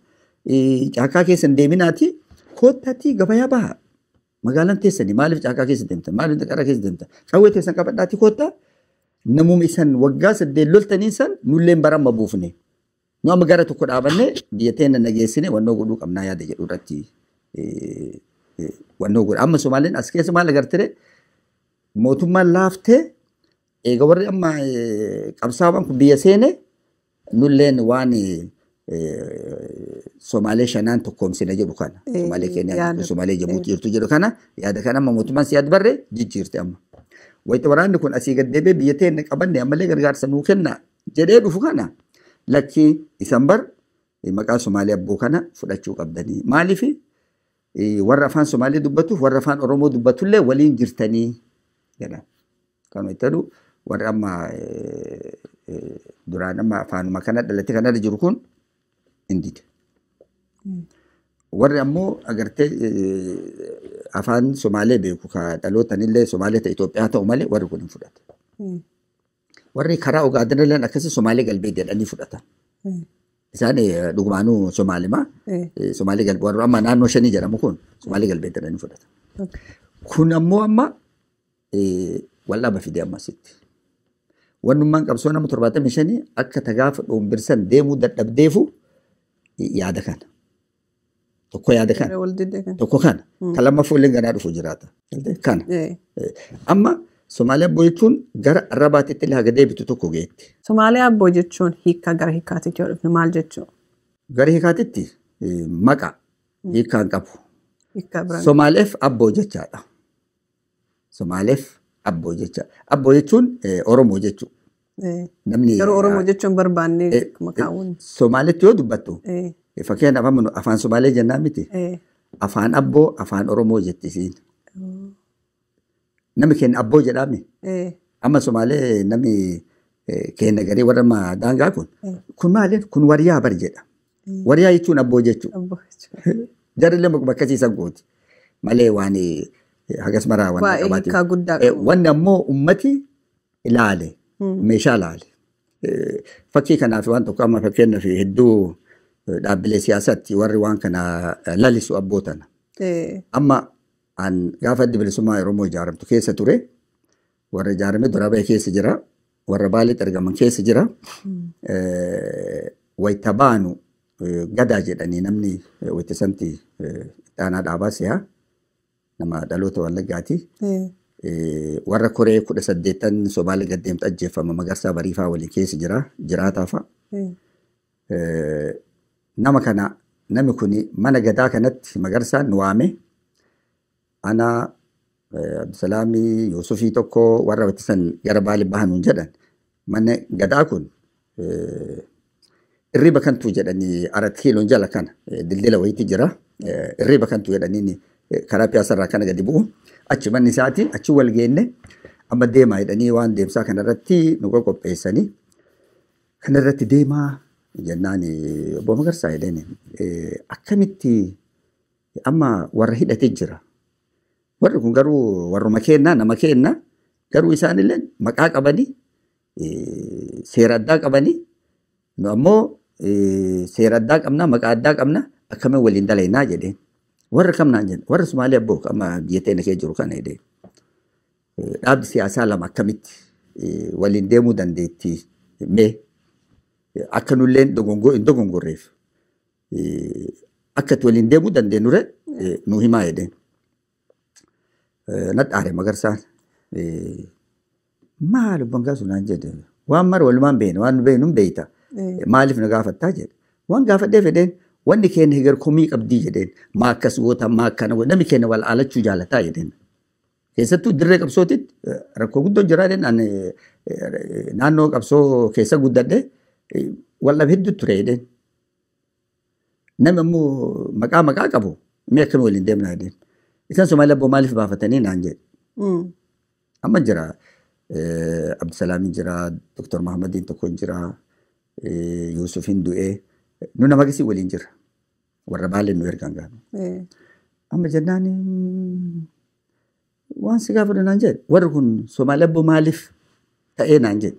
Speaker 2: caakaa keessan deeminaati koottaatii gabayaa baha. Magaalaan teessanii maaliif caakaa keessa deemtan maaliif qara keessa deemtan qawwee teessan qabadhaati koottaa namuma isan waggaa 8 loltanii san nulleen baramma buufne. Nu amma gara tokko dhaabannee biyya teenya nageessine wannoo godhuu qabnaa yaada jedhu irratti wannoo godha. Amma Somaaleen as keessa maal agartee mootummaan laaftee eega warri amma qabsaawwan kun biyya seene nulleen waan Somaalee shanaan tokkoomsina jedhu kana. Somaalee Keeniyaa jirtu, Somaalee Jibuutii jirtu jedhu kana yaada kana amma mootummaan siyaad barree jijjiirte amma. Wayita waraanni kun asii gad deebi'ee biyya teenya qabanne ammallee gargaarsa nuu kenna jedhee dhufu kana lakkii isan bar maqaa Somaalee abboo kana fudhachuu qabdanii. Maaliif warra afaan Somaalee dubbatuuf warra afaan Oromoo dubbatullee waliin jirtanii jedha. Kan itti jedhu warri amma duraan amma afaanuma kana dhalate kanarra jiru kun hin dide. Warri ammoo agartee afaan Somaalee beeku ka dhalootanillee Somaalee ta'e Itoophiyaa ta'u malee warri kun hin fudhate. Warri karaa Ogaadenillee akkasii Somaalee galbee jedhanii fudhatan. Isaan dhugumaanuu Somaalimaa Somaalee galbee warri amma naannoo shanii jedhamu kun Somaalee galbee jedhanii fudhatan. Kun ammoo amma wal dhaba fidee ammasitti. Wannummaan qabsoo nama 75 akka tagaafa dhoombirsan deemuu dadhabdeefu yaada kana. Tokko yaada kana. Tokko kana. Kan lammaffaa illee ganaa dhufu jiraata. Kana. Amma Somaalee abboo jechuun gara arrabaatitti illee haga deebitu tokko geetti.
Speaker 1: Somaalee abboo jechuun hiikkaa gara hiikkaatitti yoo dhufne maal jechuudha?
Speaker 2: Gara hiikkaatitti maqa hiikkaa hin qabu. Somaaleef abboo jechaadha. Somaaleef abboo jecha. Abboo jechuun Oromoo jechuudha.
Speaker 1: Namni garuu Oromoo jechuun barbaanne maqaawwan.
Speaker 2: Somaaletti yoo dubbattu fakkeenyaaf afaan Somaalee jennaan miti. Afaan abboo afaan Oromoo jetti isiin. Namni keenya abboo jedhami. Amma Somaalee namni keenya garii warra daangaa kun. Kun maali? Kun wariyaa bar jedha. Wariyaa jechuun abboo jechuudha. Jarrillee maquma akkasiisan gooti. Malee waan hagas maraa waan
Speaker 1: qabaate.
Speaker 2: Wanni ammoo ummati ilaale. Meeshaa ilaale. Fakkii kanaaf waan tokko amma fakkeenyaaf hedduu dhaabbilee siyaasaatti warri waan kana lalisu abbootana. Amma an gaafa adda bilisummaa Oromoo ijaaramtu keessa ture warra ijaarame dura ba'e keessa jira warra Baaleetti argaman keessa jira. Wayita baanu gadaa jedhanii namni wayita santi ittaanaa dhaabaa si'a nama dhaloota Wallaggaati. Warra koree 18 Somaalee gad deemtu ajjeeffama Magarsaa Bariifaa waliin keessa jira jiraataa fa'a. Nama kana namni kun mana gadaa kanatti Magarsaan nu waame ana Abdusalaamii Yuusufii tokko warra wattisan gara Baalee bahanuun jedhan mana gadaa kun irriba kantuu jedhanii arat kiiloon jala kana dildila wayiitti jira irriba kantuu jedhanii karaa piyaasarraa kana gadi bu'u achi manni isaatiin achi wal geenne amma deemaa jedhanii waan deemsaa kanarratti nu qopheessanii kanarratti deemaa jennaan obbo Magarsaa jedheen akkamitti amma warra hidhatee jira. Warri kun garuu warruma kennaa nama kennaa garuu isaanillee maqaa qabanii seera addaa qabanii nu ammoo seera addaa qabna maqaa addaa qabna akkamiin waliin dalaynaa jedheen. Warra kam naan jedhe warra Somaalee abboo amma biyya teenya keessa jiru kana jedheen. Dhaabbi siyaasaa lama akkamitti waliin deemuu dandeetti mee akka nullee hin dogongorreef akka itti waliin deemuu dandeenyure nu himaa jedheen. Nadhaare Magarsaan maal obbo sun naan jedhe waan mara walumaan beekna waan nu beeknu hin beekta maaliif na gaafattaa jedhe waan gaafadhee fedheen wanni keenya hegar komii qabdii jedheen maa akkas goota maa akkana goota namni keenya wal alachuu jaalataa jedheen. Keessattuu dirree qabsootitti rakkoo guddoo jira jedheen ani naannoo qabsoo keessa guddadhee wal dhab hedduu ture jedheen. Namni ammoo maqaa maqaa qabu mee akkami waliin deemnaa jedheen. Isaan Somaalee abboo maaliif baafatanii naan jedhe. Amma jira Abdusalaamiin jira, Dr. Mahamadiin tokko jira, Yuusufin du'ee nu nama akkasii waliin jira. Warra Baaleen nu ergaan gaanu. Amma jennaan waan si gaafadhu naan jedhe warri kun Somaalee abboo maaliif ta'ee naan jedhe.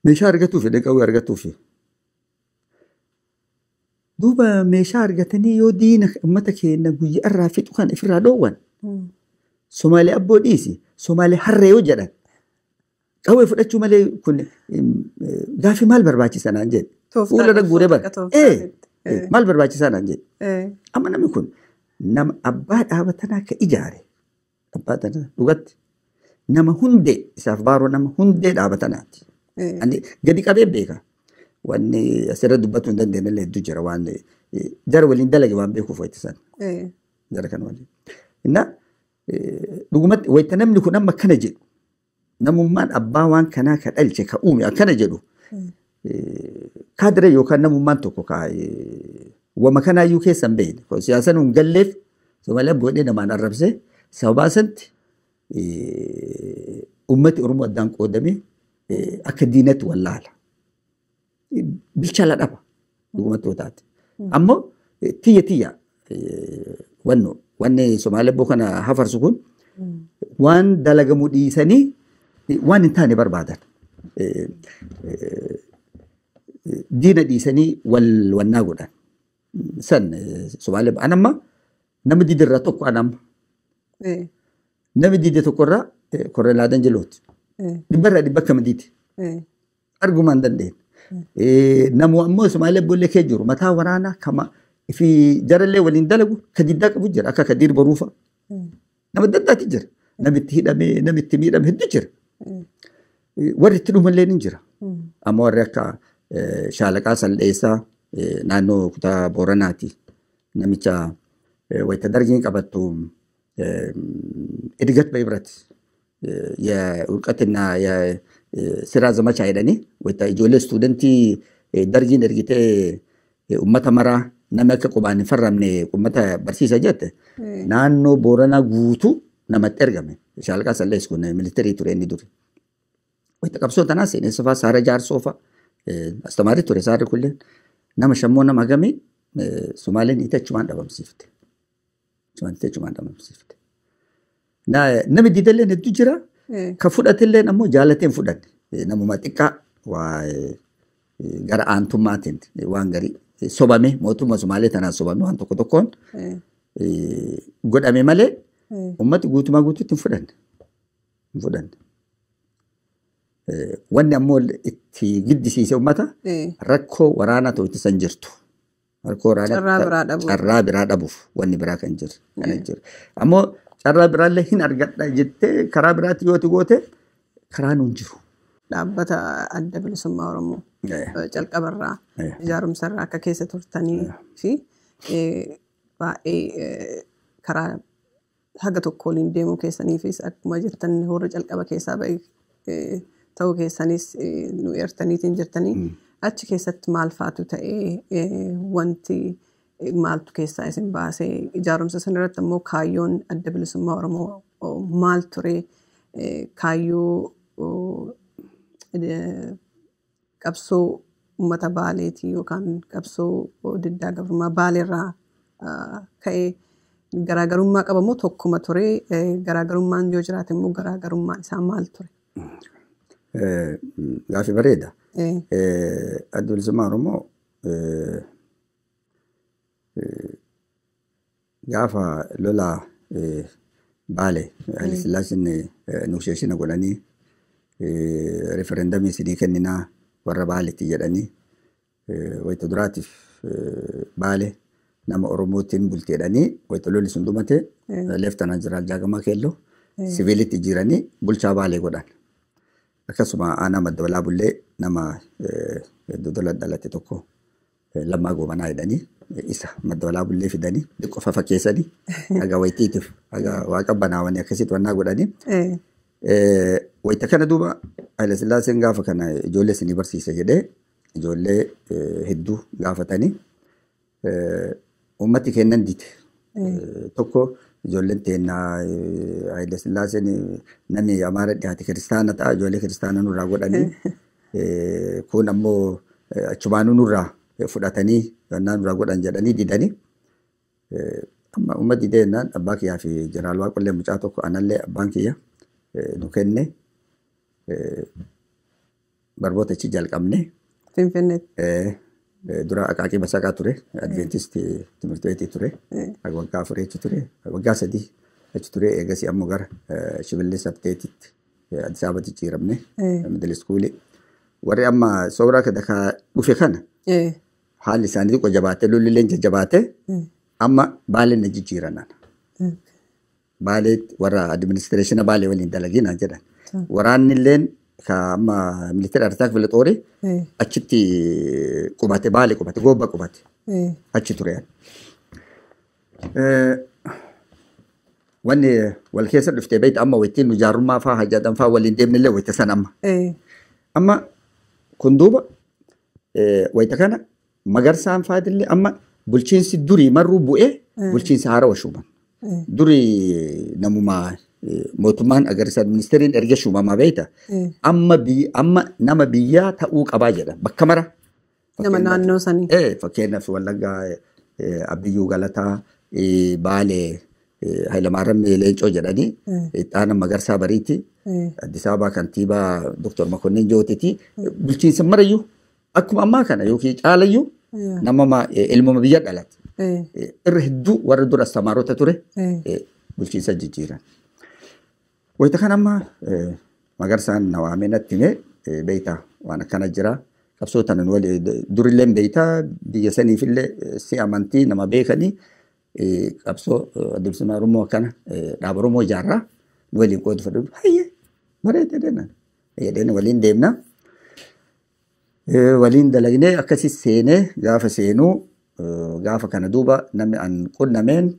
Speaker 2: Meeshaa argatuufi qawwee argatuufi. Duuba meeshaa argatanii yoo diina uummata keenya guyyaa irraa fixu kan ifirraa dhoowwan. Somaalee abboo dhiisi Somaalee harree yoo jedhan qawwee fudhachuu malee kun gaafii maal barbaachisa naan jedhe. Fuula guuree bara. Maal barbaachisaa naan jedhe. Amma namni kun nama abbaa dhaaba tanaa akka ijaare abbaa tanaa dhugatti nama hundee isaaf baaroo nama hundee dhaaba tanaati. Ani gadi qabee beeka. Wanni asirra dubbatu hin dandeenye illee hedduu jira waan jara waliin dalage waan beekuuf wayita san. Jara kana waliin. Inna dhugumatti wayita namni kun amma akkana jedhu namummaan abbaa waan kanaa ka dhalche ka uume akkana jedhu kaadire yookaan namummaan tokko ka wama kanaayyuu keessa hin beekne siyaasa nuun galleef Somaaliyaa boodee namaan arrabsee sababaa sanatti ummati Oromoo addaan qoodamee akka diinatti wallaala. Bilchaala dhaba dhugumatti yoo taate. Ammoo tiyya tiyya wanno wanni Somaaliyaa boo kana hafarsu kun waan dalagamuu dhiisanii waan hin taane barbaadan. Diina dhiisanii wal wannaa godhan. San Somaaliyaa anamma nama didirraa tokko anamma. Nama dide tokkorraa korree laadan jilooti. Dhibbarraa dhibba akkama dide. Arguma hin dandeenye. Namu ammoo Somaaliyaa boollee kee jiru mataa waraanaa kama fi jarallee waliin dalagu ka diddaa qabu jira akka Kadiir Baruufa. Nama adda addaati jira. Namni itti hidhamee namni itti miidhame hedduu jira. Warri itti dhumallee ni jira. Amma warri akka Shaalaqaa Salleessaa naannoo kutaa Booranaati. Namicha wayita dargiin qabattu እድገት በህብረት የእውቀትና የስራ ዘመቻ jedhanii wayita ijoollee stuudentii dargiin ergitee uummata maraa namni akka qubaan hin farramne uummata barsiisa jette naannoo Booranaa guutuu namatti ergame. Shaalaqaa Sallees kun militarii ture inni duri. Wayita qabsoo tanaa seenessa fa'aa Saara Jaarsoo fa'aa astamaarii ture Saarri kulleen nama shammoo nama hagamii Sumaaleen hiite achumaan dhabamsiifte. Achumaan hiite achumaan dhabamsiifte. Namni didelleen hedduu jira. Ka fudhatelleen ammoo jaalatee hin fudhanne. Namuma xiqqaa waa gara aantummaatiin waan garii sobame mootummaa Sumaalee tanaan sobame waan tokko tokkoon godhame malee ummati guutumaa guutuutti hin fudhanne. Hin fudhanne. Wanni ammoo itti giddisiise ummata rakkoo waraanaa ta'u san jirtu. Rakkoo waraanaa carraa biraa dhabuuf wanni biraa kan jiru. Kana jiru. Ammoo carraa biraallee hin argadha jettee karaa biraatti yoo goote karaa nuun jiru.
Speaker 1: Dhaabbata Adda Bilisummaa Oromoo calqabarraa ijaarumsarraa akka keessa turtanii fi baay'ee karaa haga tokko waliin deemuu keessaniifis akkuma jettan warra calqaba keessaa ba'e ta'uu keessanis nu eertaniitiin jirtanii achi keessatti maal faatu ta'ee wanti maaltu keessaa isin baasee ijaarumsa sanarratti immoo kaayyoon Adda Bilisummaa Oromoo maal ture kaayyoo qabsoo uummata Baaleetii yookaan qabsoo diddaa gabrummaa Baaleerraa ka'ee garaagarummaa qaba moo tokkuma ture garaagarummaan yoo jiraate immoo garaagarummaan isaa maal ture?
Speaker 2: Gaaffii bareeda. Adda Bilisummaa Oromoo gaafa lola Baale Haile Sillaaseen nuksheeshina godhanii referendamii isinii kenninaa warra Baaleetti jedhanii wayita duraatiif Baale nama Oromootiin bulti jedhanii wayita lolli sun dhumate leeftanaa Jeneraal Jaagamaa Keelloo siviilitti jiranii bulchaa Baalee godhan. Akkasuma aanaa Madda Walaabullee nama Dodola dhalate tokko Lammaa Goobanaa jedhanii isa Madda Walaabullee fidanii xiqqoo fakkeessanii haga wayitiitiif haga waaqa banaawanii akkasitti wannaa godhanii. Wayita kana duuba Haile Sillaaseen gaafa kana ijoollee isinii barsiisa jedhee ijoollee hedduu gaafatanii uummati kennan dide. Tokko ijoolleen teennaa Haile Sillaaseen namni Amaara dhiyaate kiristaana ta'a ijoollee kiristaana nurraa godhanii kun ammoo achumaanuu nurraa fudhatanii gannaa nurraa godhan jedhanii didanii. Amma uummati didee jennaan abbaa kiyyaa fi Jeneraal Waaqollee mucaa tokko anallee abbaan kiyya nu kenne barboota achi jalqabne.
Speaker 1: Finfinneetti.
Speaker 2: Dura Aqaaqii Basaqaa ture, Adventist timirti beetii ture, waggaa 4 achi ture, waggaa 3 achi ture, eegasii ammoo gara Shimallis Abteetitti Addis Ababatti jijjiiramne, middle schoolii. Warri amma sooraa ka dhufe kana haalli isaanii xiqqoo jabaatee lolli jajjabaatee amma Baaleen na jijjiiran. Baalee warra administreeshina Baalee waliin dalaginaa jedhan. Waraanni illeen Amma militeera artaa kifila xoorii achitti qubate Baalee qubate Goobba qubate achi ture. Wanni wal keessa dhuftee beekta amma wayittiin nu jaarummaa fa'aa hajjaadhaan fa'aa waliin deemnillee wayita san amma. Amma kun duuba wayita kana Magarsaan fa'aatillee amma bulchiinsi durii marruu bu'ee bulchiinsa haarawaa shuuman. Durii namuma mootummaan agarsiisa ministeeriin erga shuumamaa beekta. Amma nama biyyaa ta'uu qabaa jedha bakka mara.
Speaker 1: Nama naannoo sanii.
Speaker 2: Fakkeenyaaf Wallaggaa Abbiyyuu Galataa Baalee Hayilamaariyaam Leencoo jedhanii Ixaana Magarsaa Bariiti. Addis Ababaa kantiibaa Dr. Makonnin Jootiiti. Bulchiinsa marayyuu akkuma ammaa kana yookiin caalayyuu nama ilmuma biyya dhalate. Irra hedduu warra dura astamaarota ture bulchiinsa jijjiiran. Wayita kan amma Magarsaan na waamee natti himee beektaa waan akkana jira. Qabsoo tanan wali durillee beektaa biyya saniifillee si amantii nama beekanii qabsoo adda bilisummaa Oromoo akkana dhaaba Oromoo ijaarraa nu waliin qoodu fedhu. Hayyee bareedee deemna. Hayyee waliin deemna. Waliin dalagnee akkasi seenee gaafa seenuu gaafa kana duuba namni an qunnameen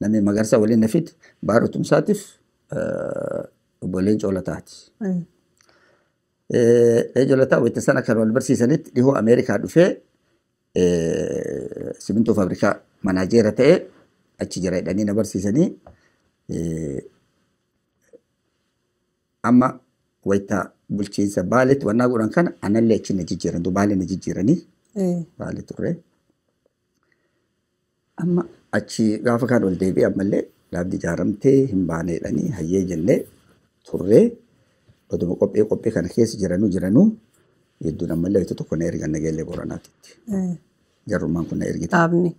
Speaker 2: namni Magarsaa waliin na fide Baaroo Tumsaatiif obbo Leencoo Lataati. Leencoo Lataa wayita sana kan wal barsiisanitti dhihoo Ameerikaa dhufee simintoo faabrikaa manaajeera ta'ee achi jira jedhanii na barsiisanii amma wayita bulchiinsa Baaleetti wannaa godhan kana anallee achi na jijjiiran Baalee na jijjiiranii Baalee turre. Amma achi gaafa kaan ol deebi'e ammallee dhaabni ijaaramtee hin baane jedhanii hayyee jennee turree oduma qophii kana keessa jiranuu hedduun ammallee wayita tokko na ergan Nageellee Booranaatitti. Jarrummaan kun na ergite.
Speaker 1: Dhaabni.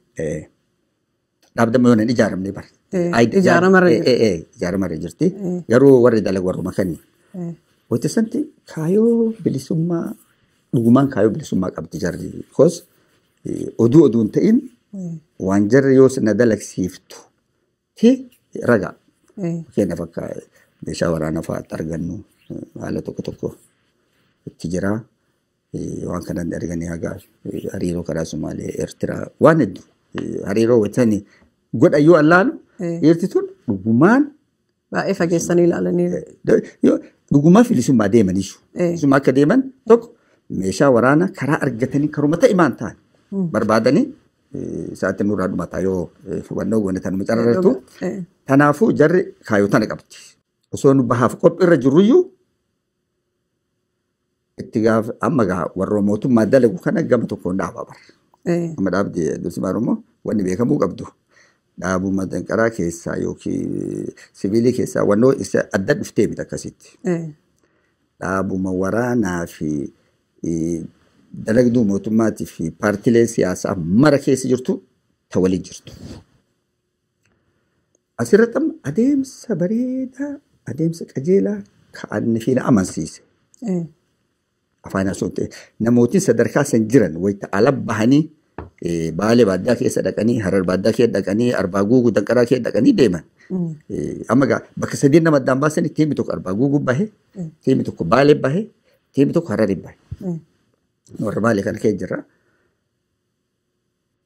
Speaker 2: Dhaabni amma yoo hin ijaaramne bara.
Speaker 1: Ijaaramarra jirti.
Speaker 2: Ijaaramarra jirti. Garuu warri dalagu warruma kani. Wayita sanatti kaayoo bilisummaa dhugumaan kaayoo bilisummaa qabdi jarri. Because oduu hin ta'in waan jarri yoo na dalagsiiftu ti ragaa. Fakkeenyaaf akka meeshaa waraanaa fa'aatti argannu haala tokko tokko itti jira. Waan kanan arganii haga hariiroo karaa Sumaalee, Eertiraa waan hedduu hariiroo wayitanii godha yoo allaalu dhiirti tun dhugumaan
Speaker 1: baay'ee fageessanii ilaalanii.
Speaker 2: Dhugumaa bilisummaa deemaniisu. Bilisummaa akka deeman tokko meeshaa waraanaa karaa argatanii karuma ta'e maan ta'an barbaadanii sa'aatiin nurraa dhumataa yoo hubannoo goone tanuma carrartu. Kanaafuu jarri kaayoo tana qabdi. Osoo nu bahaaf qophiirra jirruyyuu itti gaafa amma gaa warra mootummaa dalagu kana gama tokkoon dhaabaa bara. Amma dhaabdi bilisummaa Oromoo wanni beekamuu qabdu. Dhaabuma danqaraa keessaa yookiin sibiilii keessaa wannoo isa adda dhuftee miti akkasitti. Dhaabuma waraanaa fi dalagduu mootummaatii fi paartilee siyaasaa mara keessa jirtu ta waliin jirtu. Asirratti amma adeemsa bareedaa adeemsa qajeelaa ka'anni fi na amansiise. Afaan osoo ta'e namootiin sadarkaa san jiran wayita ala bahanii Baalee baadiyyaa keessa dhaqanii Harar baadiyyaa keessa dhaqanii Arbaa Guuguu danqaraa keessa dhaqanii deeman. Amma gaa bakka sadiin nama addaan baasanii tiimni tokko Arbaa Guuguu bahe, tiimni tokko Baalee bahe, tiimni tokko Hararii bahe. Warra Baalee kana keessa jirra.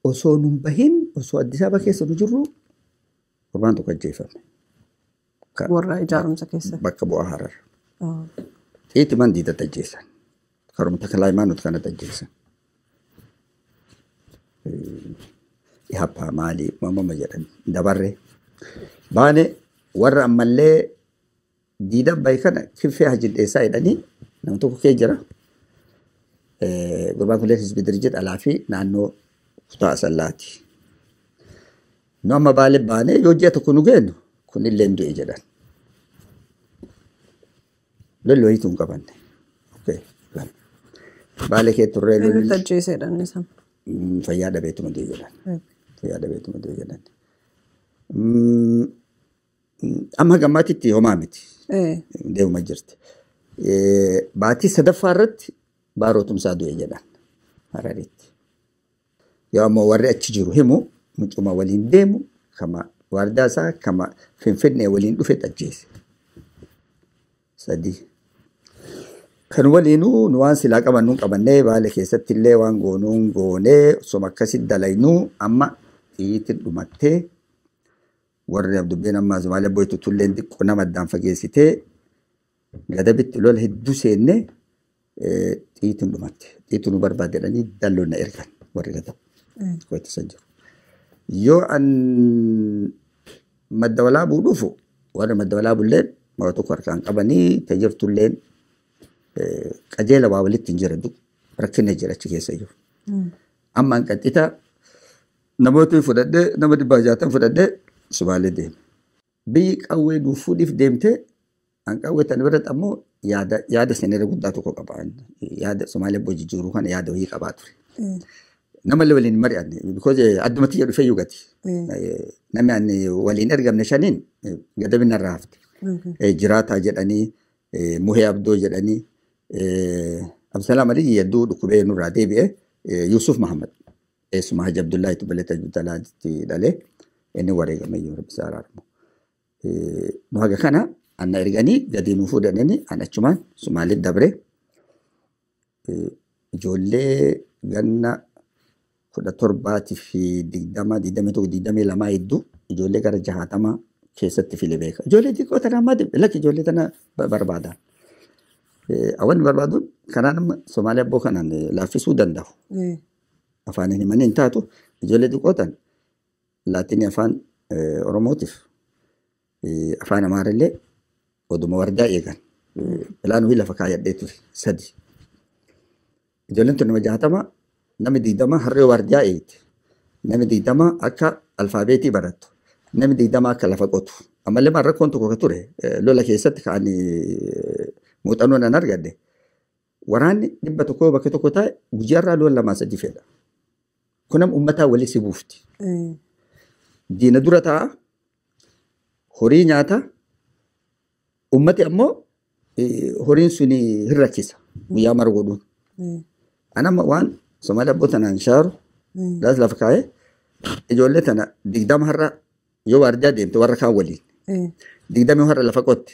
Speaker 2: Osoo nun bahin osoo Addis Ababa keessa nu jirru gurbaan tokko ajjeefame.
Speaker 1: Warra ijaarumsa keessa.
Speaker 2: Bakka bu'aa Harar. Xiitti man diidatti ajjeesan. Karuma Taklaayimaanot kanatti ajjeesan. Ihappaa maali mamama jedhan dabarre. Baane warra ammallee diida bahe kana Kinfee Hajjidheessaa jedhanii nama tokko kee jira. Gurbaan kunneen Hizbi Dirjit alaa fi naannoo kutaa Asallaati. Nu amma Baalee baanee yoo ji'a tokko nu geenyu kunillee hin du'e jedhan. Lolli wayiitu hin qabanne. Baalee kee turree lolli.
Speaker 1: Eenyutu ajjeesedha inni sana?
Speaker 2: Fayyaa dhabeetuma du'e jedhan. Fayyaa dhabeetuma du'e jedhan. Amma gammaatitti homaa miti. Deemuma jirti. Baatii sadaffaa irratti Baaroo Tumsaa du'e jedhan Hararitti. Yoo ammoo warri achi jiru himu mucuma waliin deemu kama waardaa isaa kama Finfinnee waliin dhufe ajjeese. 3. Kan waliinuu nu waan silaa qabannuun qabannee Baale keessatti illee waan goonuun goonee osoma akkasitti dalaynuu amma xiyyiitiin dhumattee warri Abdubbeen amma Somaaliyaa boo'itu tulleen xiqqoo nama addaan fageessitee Gadabitti lola hedduu seennee xiyyiitiin dhumatte. Xiyyiitiin nu barbaade jedhanii dalloon na ergan warri Gadab. Itti jiru. Yoo an Madda Walaabuu dhufu warri Madda Walaabulleen mara tokko harkaan qabanii tajirtulleen qajeela waa walitti hin jiran rakkina jira achi keessa jiru. Amma an qaxxita namoota fudhadhee nama 160 fudhadhee Sumaalee deeme. Biyyi qawwee nuuf fuudhiif deemtee an qawwee tan biratti ammoo yaada seneera guddaa tokko qaba. Yaada Sumaalee bojii jiru kana yaada wayii qabaa ture. Namallee waliin mari'anne because addumatti jedhu feyyuu gati. Namni ani waliin ergamne shaniin Gadabin narraa hafte. Jiraataa jedhanii Muhee Abdoo jedhanii Absalaam Aliyyi hedduu dhukkubee nurraa deebi'e Yusuf Mahammad eessuma Haji Abdullaahi Tubbaleeta Abdullahitti dhalee inni wareegame iyyuu Rabbi isaa araaramu. Nu haga kana anna erganii gadi nu fuudhanii an achumaan Sumaalitti dabre ijoollee ganna 17 fi 20, 21, 22 hedduu ijoollee gara 60 keessatti file beeka. Ijoollee xiqqoo tana ammaa lakki ijoollee tana barbaada. Awwanni barbaaduun karaa nama Somaaliyaa abboo kanaan laaffisuu danda'u. Afaan hin himanii hin taatu ijoollee xiqqoo tana laatinii afaan Oromootiif afaan Amaarallee oduma wardaa eegan. Pilaan lafa kaayadhee ture 3. Ijoolleen tun nama 60 namni 20 harree waardiyaa eegde. Namni 20 akka alfaabeetii barattu. Namni 20 akka lafa qotu. Ammallee maal rakkoon tokko ture lola keessatti ka'anii muuxannoo nan argadde. Waraanni 100 bakka tokko taa'e guyyaarraa lola 2 3 fedha. Kunam uummataa walii si buufti. Diina dura taa'a. Horii nyaata. Uummati ammoo horiin suni hin rakkisa. Guyyaa mara godhuun. Anamma waan Somaaliyaa abboo tanaan shaaru laas lafa kaa'ee ijoollee tana 20 har'a yoo waardiyaa deemte warra kaan waliin. 20 har'a lafa qotte.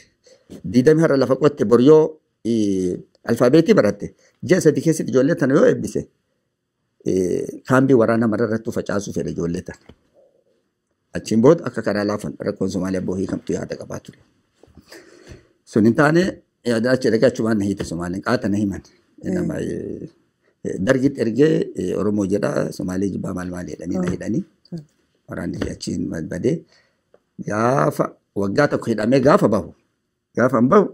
Speaker 2: 20 har'a lafa qotte bor yoo alfaabeetii baratte ji'a 3 keessatti ijoollee tana yoo eebbise kaambii waraana mara irratti facaasuu fedha ijoollee tana. Achiin booda akka karaa laafan rakkoon Somaaliyaa abboo hiikamtu yaada qabaa ture. Sun hin taane yaada achi dhaqee achumaan na hiite Somaaleen qaata na himan. Nama Dargitti ergee Oromoo jedha Somaalee jibbaa maal maal jedhanii na hidhanii waraanni achiin badee gaafa waggaa tokko hidhamee gaafa bahu gaafa hin bahu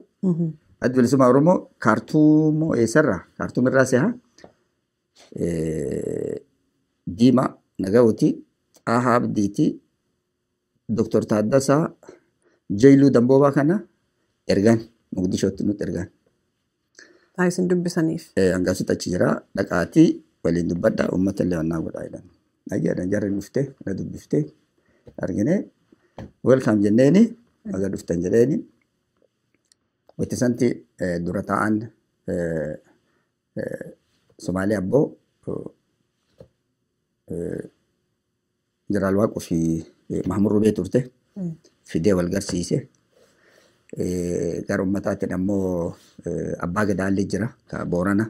Speaker 2: Adda Bilisummaa Oromoo Kaartuumoo eessarraa Kaartuumirraa seha Diimaa Nagawuti Xaahaa Abdiiti Doktor Taaddasaa Jeyluu Damboobaa kana ergan Mogadishootti nutti ergan.
Speaker 1: Isin dubbisaniif.
Speaker 2: Hangaasutti achi jira dhaqaatii waliin dubbadhaa uummata illee wannaa godhaa jedhan. Ayyaadhaan jarri dhuftee na dubbiftee argine welkaam jenneeni baga dhuftan jedheeni. Wanti santi dura taa'an Somaalee abboo Jeneraal Waaqoo fi Mahamud Rubee turte fidee wal garsiise. Gara uummataatiin ammoo abbaa gadaallee jira ka Boorana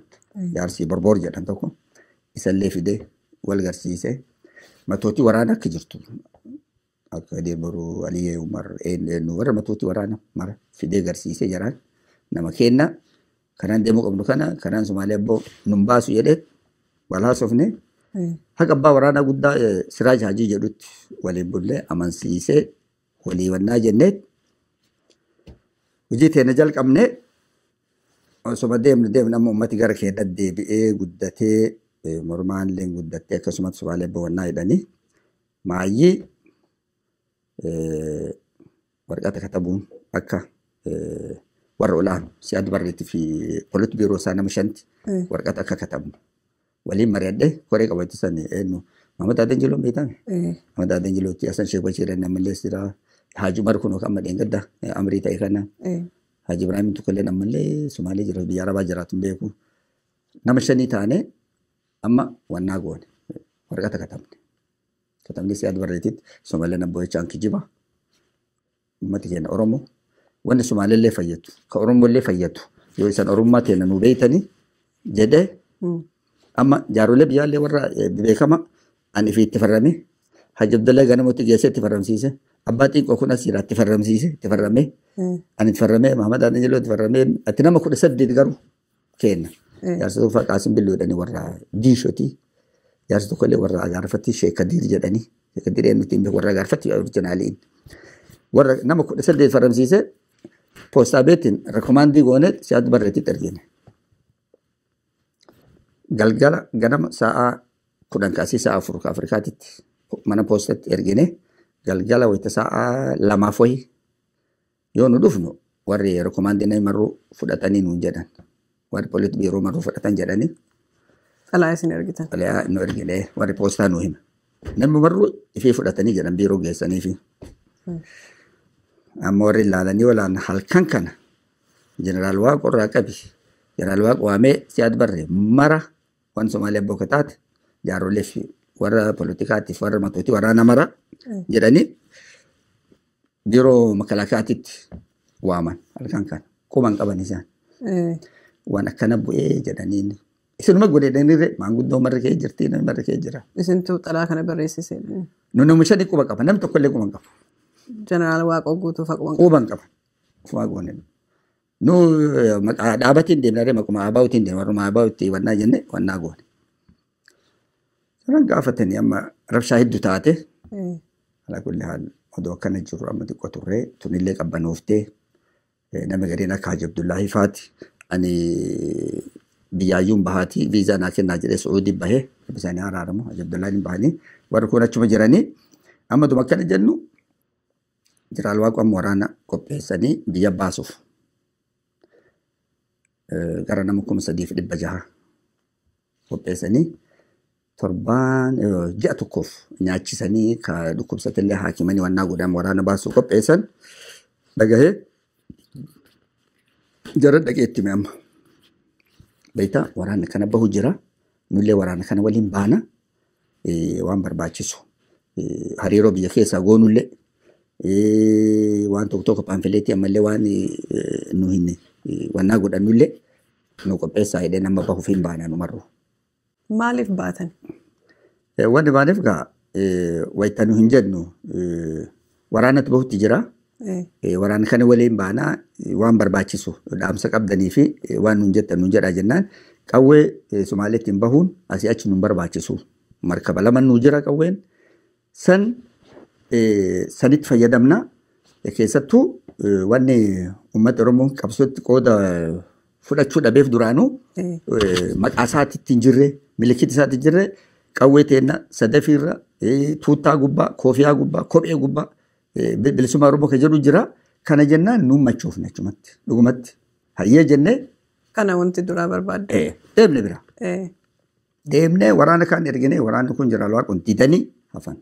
Speaker 2: jaarsii Borboor jedhan tokko isallee fidee wal garsiise. Matootii waraana akka jirtu akka Deeboruu Aliyyee Umar eenyu warra matootii waraana mara fidee garsiisee jiraan nama kenna kanaan deemuu qabnu kana kanaan Somaalee abboo nun baasu jedhee wal haasofne haqa abbaa waraanaa guddaa Siraaj Hajii jedhutti waliin bullee amansiisee walii wannaa jennee hojii teenya jalqabnee osoma deemnu deemnu amma uummati gara keenya deebi'ee guddatee mormaan illee guddattee akkasumas Somaalee abboo wannaa jedhanii maayyii waraqata katabuun akka warra olaanu Siyaad Barreetti fi polit biiroo isaa nama 5 waraqata akka katabu waliin mari'adhee koree qabatu san eenyu Mahamad Adan Jiloon beekame. Mahamad Adan Jilootti Hasan Sheekh Bashiir ammallee jira. Haji Umar kun amma dheengadda amrii ta'e kana. Haji Ibrahim tokkolleen ammallee Somaalee jira biyya Arabaa jiraatu hin beeku. Nama 5 taane amma wannaa goone waraqata katabne. Katabne Siyaad Barreetitti Somaaleen abboo jechaan kijiba. Uummati keenya Oromoo wanni Somaaleellee fayyadu ka Oromollee fayyadu Yoo isaan Oromummaa teena nu beeytanii jedhee amma jaarolee biyyaallee warra beekama ani fi itti farrame Haji Abdullah Ganamotti geessee itti farramsiise. Abbaa xiqqoo kun as jira itti farramsiise itti farramee ani itti farramee Mahamad Anjiloo itti farramee ati nama 18 garuu kenna. Jaarsa tokko Qaasim Billoo jedhanii warra Diishotii. Jaarsa tokko illee warra Agaarfatti Sheek Kadiir jedhanii. Sheek Kadiir eenyutti hin beeku warra Agaarfatti orjinaaliin. Warra nama 18 farramsiise poostaa beetiin rekomaandii goone si'aatu barreetti ergine. Galgala ganama sa'a 10 kaasee sa'a 4 Afrikaatitti mana poostatti ergine galgala wayita sa'a 2 wayi yoo nu dhufnu warri rekomaandii nama marruu fudhatanii nuun jedhan. Warri polit biiroo marruu fudhatan jedhanii.
Speaker 1: Xalaa isin ergitan.
Speaker 2: Xalaa nu ergine warri poostaa nu hima. Namni marruu ifee fudhatanii jedhan biiroo geessaniifi. Amma warri ilaalanii olaan halkan kana jeneraal Waaqoo irraa qabi. Jeneraal Waaqoo waamee si'aat barree mara waan Somaaliyaa bokka taate jaarolee fi warra poolitikaatiif warra matootii waraana mara jedhanii biiroo makalaakaatitti waaman halkan kana quban qaban isaan. Waan akkana bu'ee jedhaniin. Isinuma godhedhanirre maanguddoo marri kee jirti namni marri kee jira.
Speaker 1: Isintu xalaa kana barreessise.
Speaker 2: Nu nama shani quba qaba namni tokkollee quba hin qabu.
Speaker 1: Jeneraal Waaqoo guutuu fa'a quba hin qabu.
Speaker 2: Quba hin qaban. Ufumaa goone. Nu maqaa dhaabatiin deemnaree maquma abaa'utiin deemna warruma abaa'utti wannaa jenne wannaa goone. Sanan gaafatanii amma rabshaa hedduu taate. Alaa kulli haal odoo akkana jiru amma xiqqoo turree tunillee qabbanooftee nama gariin akka Haji Abdullaahi faati ani biyyaayyuun bahaatii viizaa naa kennaa jedhee Su'uudii bahee isaanii araaramu Haji Abdullaahi bahanii warri kun achuma jiranii amma duma akkana jennu Jeneraal Waaqoo amma waraana qopheessanii biyya baasuuf gara nama 3600 qopheessanii torbaan ji'a tokkoof nyaachisanii ka dhukkubsatillee haakimanii wannaa godhan waraana baasuu qopheessan dhagahee jara dhaqee itti amma. Beektaa waraanni kana bahu jira nullee waraana kana waliin baana waan barbaachisu hariiroo biyya keessaa goonullee waan tokko tokko paamfileetii ammallee waan nu hin wannaa godhannullee nu qopheessaa jedhee nama bahuuf hin baana nu marru.
Speaker 1: Maaliif baatan?
Speaker 2: Wanni maaliif gaa wayita nu hin jennu waraanatu bahutti jira. Waraana kana waliin baanaa waan barbaachisu dhaamsa qabdanii fi waan nuun jettan nuun jedhaa jennaan qawwee Somaaliitti hin bahuun asii achi nuun barbaachisu. Markaba lama nuu jira qawween san sanitti fayyadamna. Keessattuu wanni uummata Oromoo qabsootti qooda fudhachuu dhabeef duraanuu maqaa isaatti hin jirre milikiti isaatti hin jirre qawwee teenna sadafiirra tuuttaa gubbaa koofiyaa gubbaa kophee gubbaa bilisummaa Oromoo kan jedhu jira. Kana jennaan nuun machoofne achumatti dhugumatti hayyee jennee.
Speaker 1: Kana wanti duraa barbaadde.
Speaker 2: Deemne bira. Deemnee waraana kaan erginee waraanni kun Jeneraal Waaqoon didanii hafan.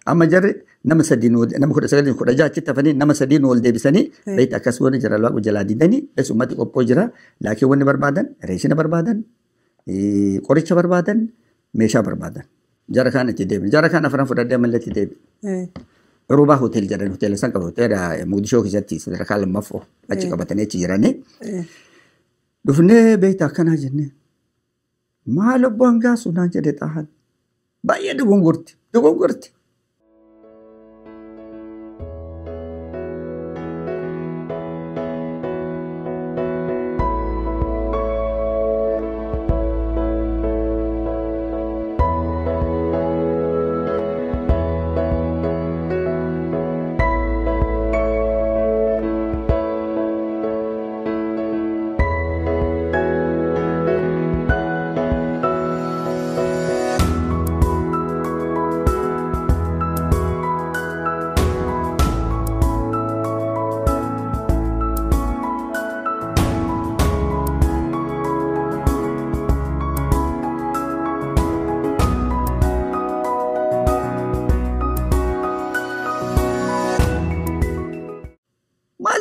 Speaker 2: Amma jarri nama sadiin nama 19 16 achitti hafanii nama sadiin ol deebisanii beekta akkas wanni Jeneraal Waaqoo jalaa didanii bes uummati qophoo jira. Laakiin wanni barbaadan reeshina barbaadan qoricha barbaadan meeshaa barbaadan. Jara kaan itti deebine jara kaan afran fudhadhee ammallee itti deebine. Rubaa hotel jedhan hoteela san qaba hoteela Mogadishoo keessatti sadarkaa lammaffoo achi qabatanii achi jiranii. Dhufnee beekta akkanaa jennee maal obbo Hangaasu naan jedhe xaahan baay'ee dogongorti dogongorti.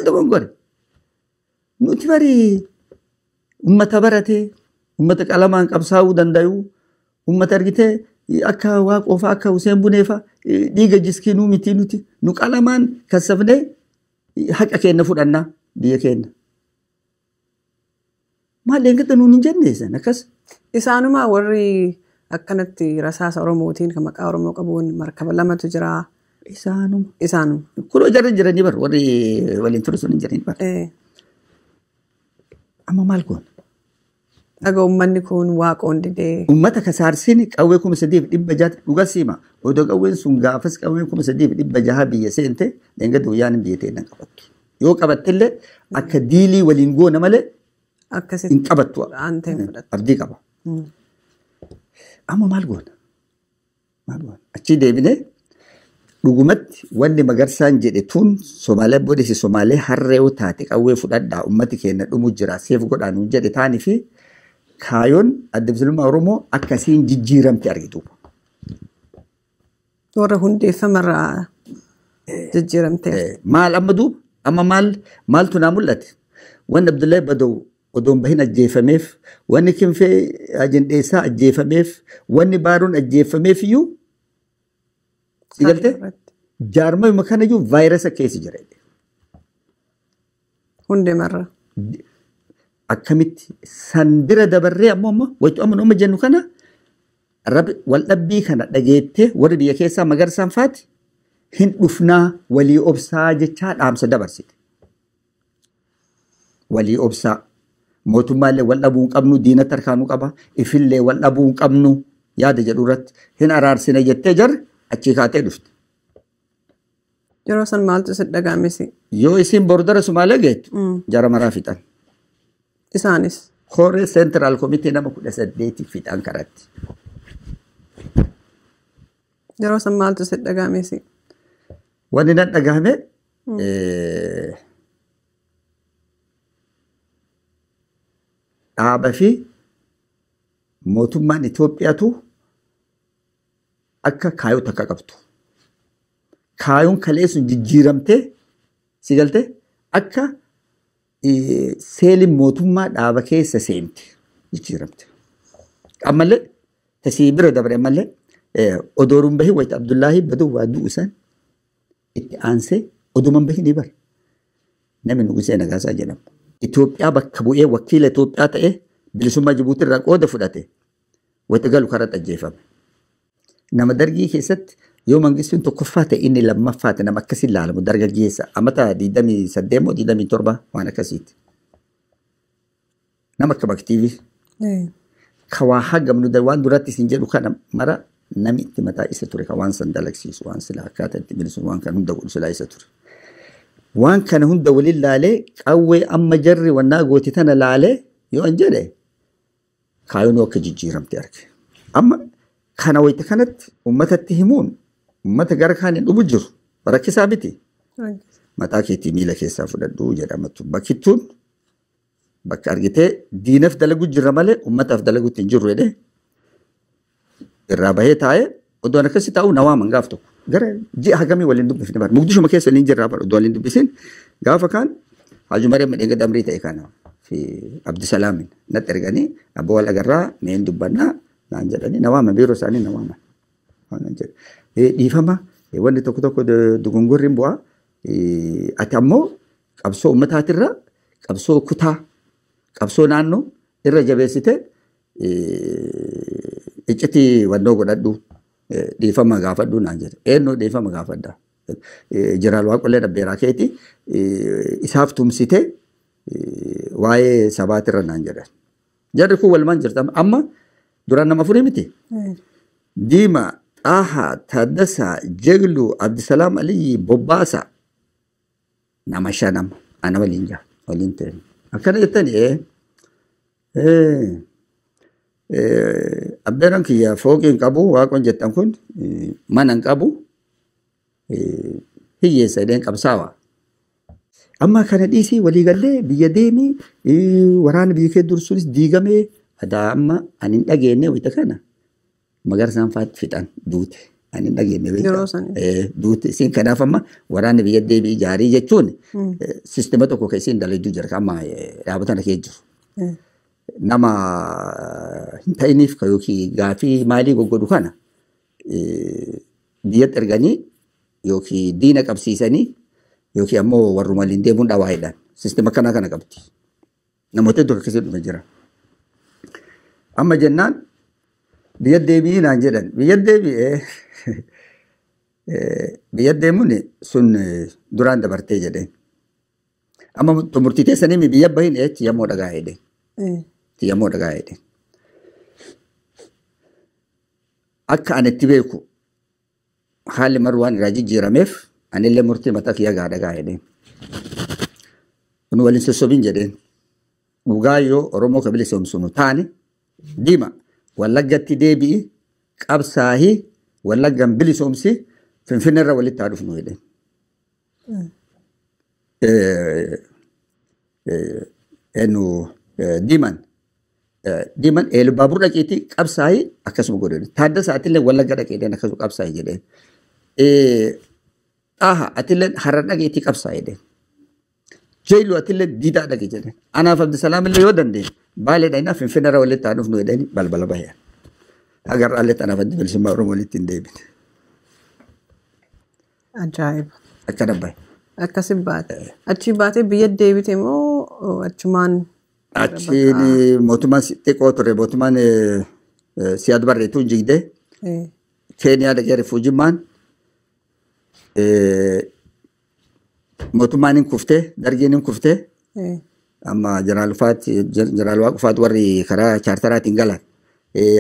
Speaker 2: Dogongore. Nuti bari uummata barate, uummata qalamaan qabsaa'uu danda'u, uummata argitee akka Waaqoo fa'a akka Hussein Bunee fa'a dhiiga jiskinuu miti nuti nu qalamaan kassafnee haqa keenya fudhannaa biyya keenya. Maal eeggatta nuun hin jenne san akkas.
Speaker 1: Isaanumaa warri akkanatti rasaasa Oromootiin kan maqaa Oromoo qabuun markaba lamatu jira.
Speaker 2: Isaanuma.
Speaker 1: Isaanuma.
Speaker 2: Kunoo jarri jiranii bar warri waliin ture sun hin jiranii bar. Amma maal goona?
Speaker 1: Dhaga uummanni kun waaqoon didee.
Speaker 2: Uummata kasaarsiin qawwee 3600 dhuga siima. Odoo qawween sun gaafas qawween 3600 biyya seente dheengadda guyyaan biyya ta'e nan qabattu. Yoo qabattillee akka diilii waliin goona malee
Speaker 1: Akkasitti
Speaker 2: hin qabattu.
Speaker 1: Aanteen fudhattu.
Speaker 2: Abdii qaba. Amma maal goona? Maal goona? Achii deebinee dhugumatti wanni Magarsaan jedhe tun Somaalee boodisi Somaalee harree yoo taate qawwee fudhadhaa uummati keenya dhumu jira seef godhaa nuun jedhe taanii fi kaayoon adda bilisummaa Oromoo akkasiin jijjiiramte argitu.
Speaker 1: Warra hundeeffamarraa jijjiiramte.
Speaker 2: Maal amma duuba? Amma maal maaltu naa mul'ate? Wanni Abdullahi Badow odoon bahin ajjeefameef, wanni Kinfee Ajindeessaa ajjeefameef, wanni Baaroon ajjeefameef iyyuu si galtee? Jaarmayuma kana iyyuu vaayirasa keessa jira.
Speaker 1: Hundeemarra.
Speaker 2: Akkamitti san bira dabarree ammoo amma waccu amma nama jennu kana waldhabbii kana dhageettee warri biyya keessaa Magarsaan faati hin dhufnaa walii obsaa jechaa dhaamsa dabarsite. Walii obsaa mootummaallee wal dhabuu hin qabnu diina tarkaanuu qaba ifillee wal dhabuu hin qabnu yaada jedhu irratti hin araarsine jettee jarri achii kaatee dhufte.
Speaker 1: Yeroo san maaltu si dhaga'amesi?
Speaker 2: Yoo isin bordara Sumaalee geettu jara maraa fixan.
Speaker 1: Isaanis.
Speaker 2: Koree Central Committee nama 18 fixan karatti.
Speaker 1: Yeroo san maaltu si dhaga'amesi?
Speaker 2: Wanni nan dhagahame dhaaba fi mootummaan Itoophiyaatu akka kaayoo takka qabdu. Kaayoon kalee sun jijjiiramtee si galtee akka seeliin mootummaa dhaaba keessa seente jijjiiramte. Ammallee tasii bira dabre ammallee odooruun bahii wayita Abdullahi Baduu waa du'u san itti aansee oduman bahii ni bara. Namni Nugusee Nagaasaa jedhamu. Itoophiyaa bakka bu'ee wakiila Itoophiyaa ta'ee bilisummaa Jibuutii irraa qooda fudhate wayita galu karaa ajjeefame. Nama dargii keessatti yoo mangistuun tokkoffaa ta'e inni lammaffaa ta'e nama akkasiin ilaalamu dargaggeessa amata 28 moo 27 waan akkasiiti. Nama akka baktiivi. Ka waa hagamnu waan duratti isin jedhu kana mara namni itti mataa isa ture ka waan san dalagsiisu waan sila akkaataa itti bilisuun waan kana hunda godhu silaa isa ture. Waan kana hunda waliin laalee qawwee amma jarri wannaa gooti tana laalee yoo an jedhe kaayoon akka jijjiiramte arge. Amma kana wayita kanatti uummatatti himuun uummata gara kaaniin dhumu jiru rakkisaa miti. Mataa keetii miila keessaa fudhadhu jedhamatu. Bakkittuun bakka argitee diinaf dalagu jirra malee uummataaf dalaguutti hin jirru jedhee irraa bahee taa'ee odoon akkasii taa'u na waaman gaaf tokko. Gara ji'a hagamii waliin dubbifne bara. Mugdishuma keessa waliin jirraa bara odoo waliin dubbisin gaafa kaan Haji Mariyam Madeenga Damrii ta'e kana fi Abdisalaamin natti erganii abbaa wal agarraa meen dubbannaa naan jedhanii na waaman biiroo isaanii na waaman. Waan jedhe. Dhiifama wanni tokko tokko dogongorri hin bu'aa. Ati ammoo qabsoo uummataatirra qabsoo kutaa qabsoo naannoo irra jabeessite iccitii wannoo godhadhu dhiifama gaafadhu naan jedhe. Eenyu dhiifama gaafadha. Jeneraal Waaqollee Dhabbeeraa keeti isaaf tumsite waa'ee sabaatirra naan jedhan. Jarri kun walumaan jirta amma duraan nama afurii miti. Diimaa, Xaahaa, Taaddasaa, Jegluu, Abdisalaam Aliyyi, Bobbaasaa nama shanama ana waliin jira waliin ta'e. Akkana jettani abbeeran kiyya fooqii hin qabu waaqoon jettan kun mana hin qabu hiyyeessa jedheen qabsaawa. Amma kana dhiisii waliigallee biyya deemii waraana biyya kee dursuunis diigamee adaa amma ani hin dhageenye wayita kana Magarsaan faatti fixan duute. Ani hin dhageenye
Speaker 1: Yeroo sanii.
Speaker 2: Duute isin kanaaf amma waraana biyya deebii ijaarii jechuun sistema tokko kan isin dalagduu jira kan amma dhaabata kana keessa jiru. Nama hin ta'iniif kan yookiin gaafii maalii goggodhu kana biyyatti erganii yookiin diina qabsiisanii yookiin ammoo warruma waliin deemuun dhawaa jedhan. Sistema akkanaa kana qabdi. Namoota hedduu akkasii dhume jira. Amma jennaan biyya deebi'ii naan jedhan. Biyya deebi'ee biyya deemuun sun duraan dabartee jedheen. Amma murtii teessanii biyya bahin tiyyamoo dhagaa jedheen. Tiyyamoo dhagaa jedheen. Akka ani itti beeku haalli maruu waan irraa jijjiirameef anillee murtii mataa kiyya gaa dhagaa jedheen. Kun waliin sossobiin jedheen. Dhugaa yoo Oromoo ka bilisoomsinu taane diima Wallaggatti deebi'i qabsaahii Wallaggan bilisoomsi Finfinneerra walitti haa dhufnu jedheen. Diiman diiman Eelbaabur dhaqiitii qabsaahii akkasuma godhe. Taaddasaa atillee Wallagga dhaqeetiin akkasuma qabsaahii jedheen. Xaaha atillee Harar dhaqiitii qabsaahii jedheen. Jeeluu atillee Diidaa dhaqi jedheen. Anaaf Abdisalaam illee yoo dandeenye Baalee dhaqnaa Finfinneerra walitti haa dhufnu jedheen balbala bahe. Agarraallee anaaf Adda Bilisummaa Oromoo walitti hin deebine.
Speaker 1: Ajaa'iba.
Speaker 2: Akkana bahe.
Speaker 1: Akkasi baate. Achi baatee biyya deebite moo achumaan?
Speaker 2: Achiin mootummaan xiqqoo ture mootummaan Siyaad Barreetu jigdee Keeniyaa dhaqee rifuujimmaan mootummaan hin kuftee dargiin hin kuftee amma jeneraal Waaqufaat warri karaa chaartaraatiin galan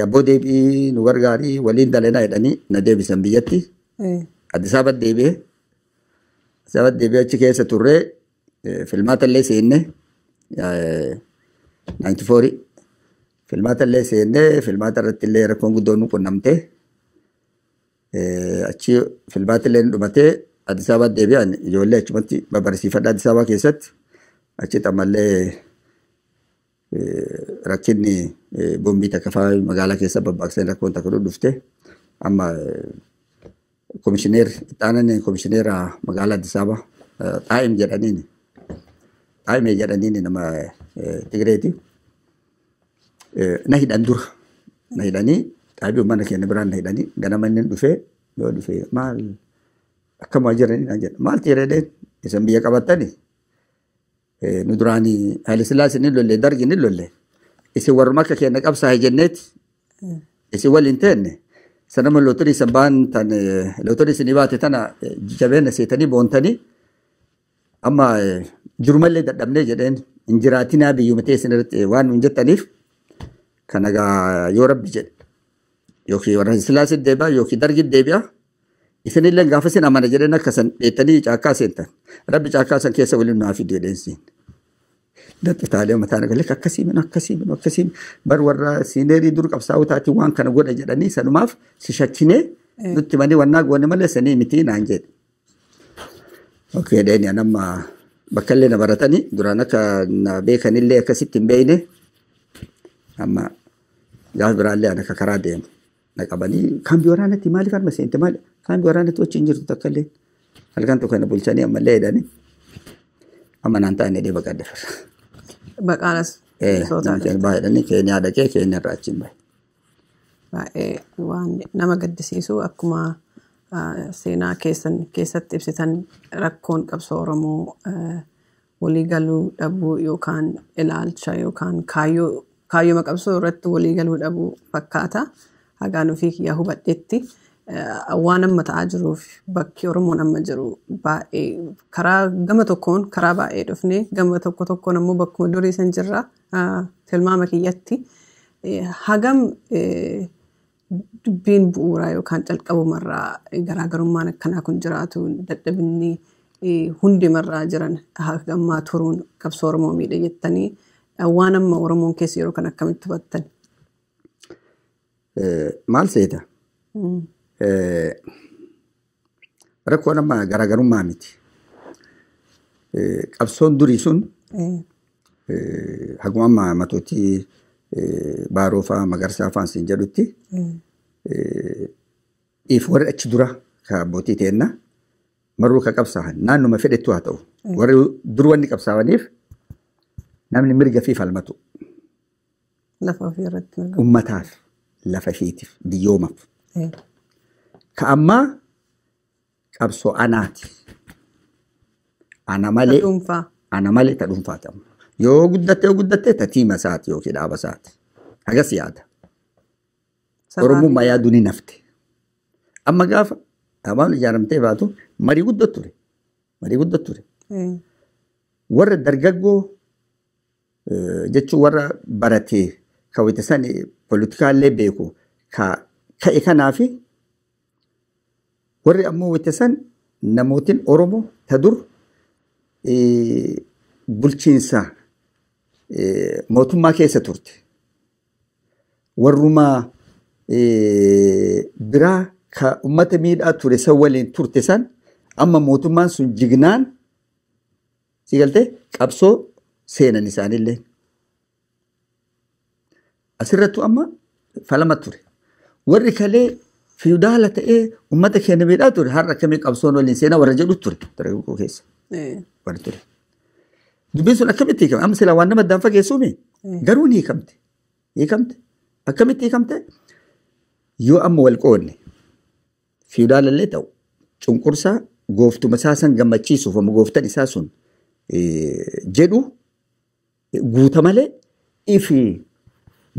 Speaker 2: abboo deebii nu gargaarii waliin dalanaa jedhanii na deebisan biyyatti. Addis Ababa deebi'ee Addis Ababa deebi'ee achi keessa turree filmaata illee seenne 94 filmaata illee seenne filmaata irratti illee rakkoon guddoon nu qunnamte achi filmaata illee dhumatee Addis Ababa deebi'an ijoollee achumatti babarsiifadha Addis Ababa keessatti achitti ammallee rakkinni bombii takka fa'aa magaalaa keessa babbaaqsanii rakkoon takka dhufte amma komishineer itti komishineera magaalaa Addis Ababa Xaa'im jedhaniini Xaa'imee jedhaniini nama Tigireeti. Na hidhan dura na hidhanii xaabii mana keenya biraan na hidhanii ganama inni dhufee yoo dhufee maal akkama jiranii naan jedha maal tiiredeen isin biyya qabattanii nu duraanii Haile Sillaasee ni lolle dargi ni lolle isin warruma akka keenya qabsaa'e jenneeti isin waliin teenne sanama lootorii isin baan tan lootorii isin baate tana jabeena seetanii boontanii amma jirumallee dadhabnee jedheen hin jiraatinaa biyyuma teessin irratti waan nun jettaniif kana gaa yoo rabbi jedhe yookiin warra Sillaasee deebi'a yookiin dargi deebi'a isinillee gaafa isin amana jedheen akka san dheettanii caakkaa seentan rabbi caakkaa san keessa waliin naa fidu jedheen siin. Daxxitaalee mataa nagalee akkasii minu akkasii minu akkasii bar warra siineerii dur qabsaa'uu taati waan kana godha jedhanii sanumaaf si shakkinee nutti manii wannaa goone malee sanii miti naan jedhe. Okee dheeni anamma bakka illee na baratanii duraan akka na beekanillee akkasitti hin beekne amma gaafa biraallee an akka karaa deemu na qabanii kaambii waraanatti maaliif harma seente maali kaambii waraanatti wajjin hin jirtu takka illee halkan tokko na bulchanii ammallee jedhanii amma naan ta'an jedhee baqadhe firra.
Speaker 1: Baqaanas
Speaker 2: Baay'ee Keeniyaa dhaqee Keeniyaa irraa achiin bahe.
Speaker 1: Baay'ee waan nama gaddisiisu akkuma seenaa keessan keessatti ibsitan rakkoon qabsoo Oromoo waliigaluu dhabuu yookaan ilaalcha yookaan kaayyoo qabsoo irratti waliigaluu dhabuu fakkaata. Hagaan ofii kiyyaa hubadhetti waan amma ta'aa jiruuf bakki Oromoon amma jiru baay'ee karaa gama tokkoon karaa baay'ee dhufne gama tokko tokkoon ammoo bakkuma durii san jirra tilmaama kiyyatti hagam dubbiin bu'uuraa yookaan calqabumarraa garaagarummaan akkanaa kun jiraatu dadhabinni hundimarraa jiran hagammaa turuun qabsoo Oromoo miidhe jettanii waan amma Oromoon keessa yeroo kan akkamitti hubattan?
Speaker 2: Maal seeta? Rakkoon amma garaagarummaa miti. Qabsoon durii sun haguma amma matootii Baaroo fa'aa Magarsaa fa'aa siin jedhutti if warri achi dura ka abbootii teenna marruu ka qabsaa'an naannuma fedhettu haa ta'u warri dur wanni qabsaa'aniif namni mirga fi falmatu.
Speaker 1: Lafa ofii irratti mirga.
Speaker 2: Ummataaf lafa isheetiif biyyoomaaf. Ka ammaa qabsoo anaati. Ana malee.
Speaker 1: Dhuunfaa.
Speaker 2: Ana malee ta dhuunfaati amma. Yoo guddatte tatiima isaati yookiin dhaaba isaati. Hagas yaada. Oromummaa yaaduu ni nafte. Amma gaafa dhaabaan ijaaramtee baatu marii guddaa ture. Marii guddaa ture. Warra dargaggoo jechuun warra baratee kan wayita san politikaallee beeku ka'e kanaafi warri ammoo wayita san namootiin Oromoo ta dur bulchiinsa mootummaa keessa turte. Warrumaa biraa ka uummata miidhaa ture san waliin turte san amma mootummaan sun jignaan si galtee qabsoo seenan isaanillee. Asirrattu amma falama ture. Warri kalee fiudaala ta'ee uummata keenya miidhaa ture har'a akkamii qabsoon waliin seenaa warra jedhu ture dargaggoo keessa. Warri ture. Dubbiin sun akkamitti hiikame? Amma silaa waan nama addaan fageessuumi. Garuu ni hiikamte. Hiikamte. Akkamitti hiikamte? Yoo amma wal qoodne fiudaalallee ta'u cunqursaa gooftuma isaa san gammachiisuuf amma gooftan isaa sun jedhu guuta malee ifi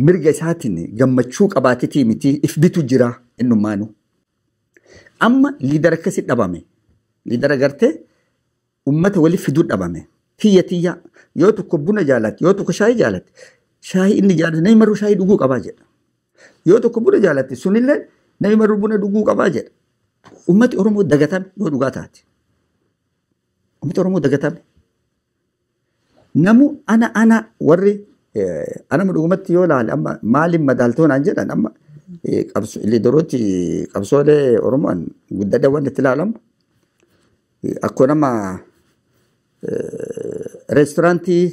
Speaker 2: mirga isaatiin gammachuu qabaatetii miti if bitu jira innummaanu. Amma liidara akkasii dhabame. Liidara gartee uummata waliif fiduu dhabame. Tiyya tiyya yoo tokko buna jaalatte yoo tokko shaayii jaalatte shaayii inni jaalatte namni maruu shaayii dhuguu qabaa jedha. Yoo tokko buna jaalatte sunillee namni maruu buna dhuguu qabaa jedha. Uummati Oromoo dagatame yoo dhugaa taate. Uummati Oromoo dagatame. Namu ana warri anama dhugumatti yoo ilaale amma maaliin madaaltoo naan jedhan amma liidarooti qabsoolee Oromoon guddadha wanti itti ilaalamu. Akkoo nama reesturaantii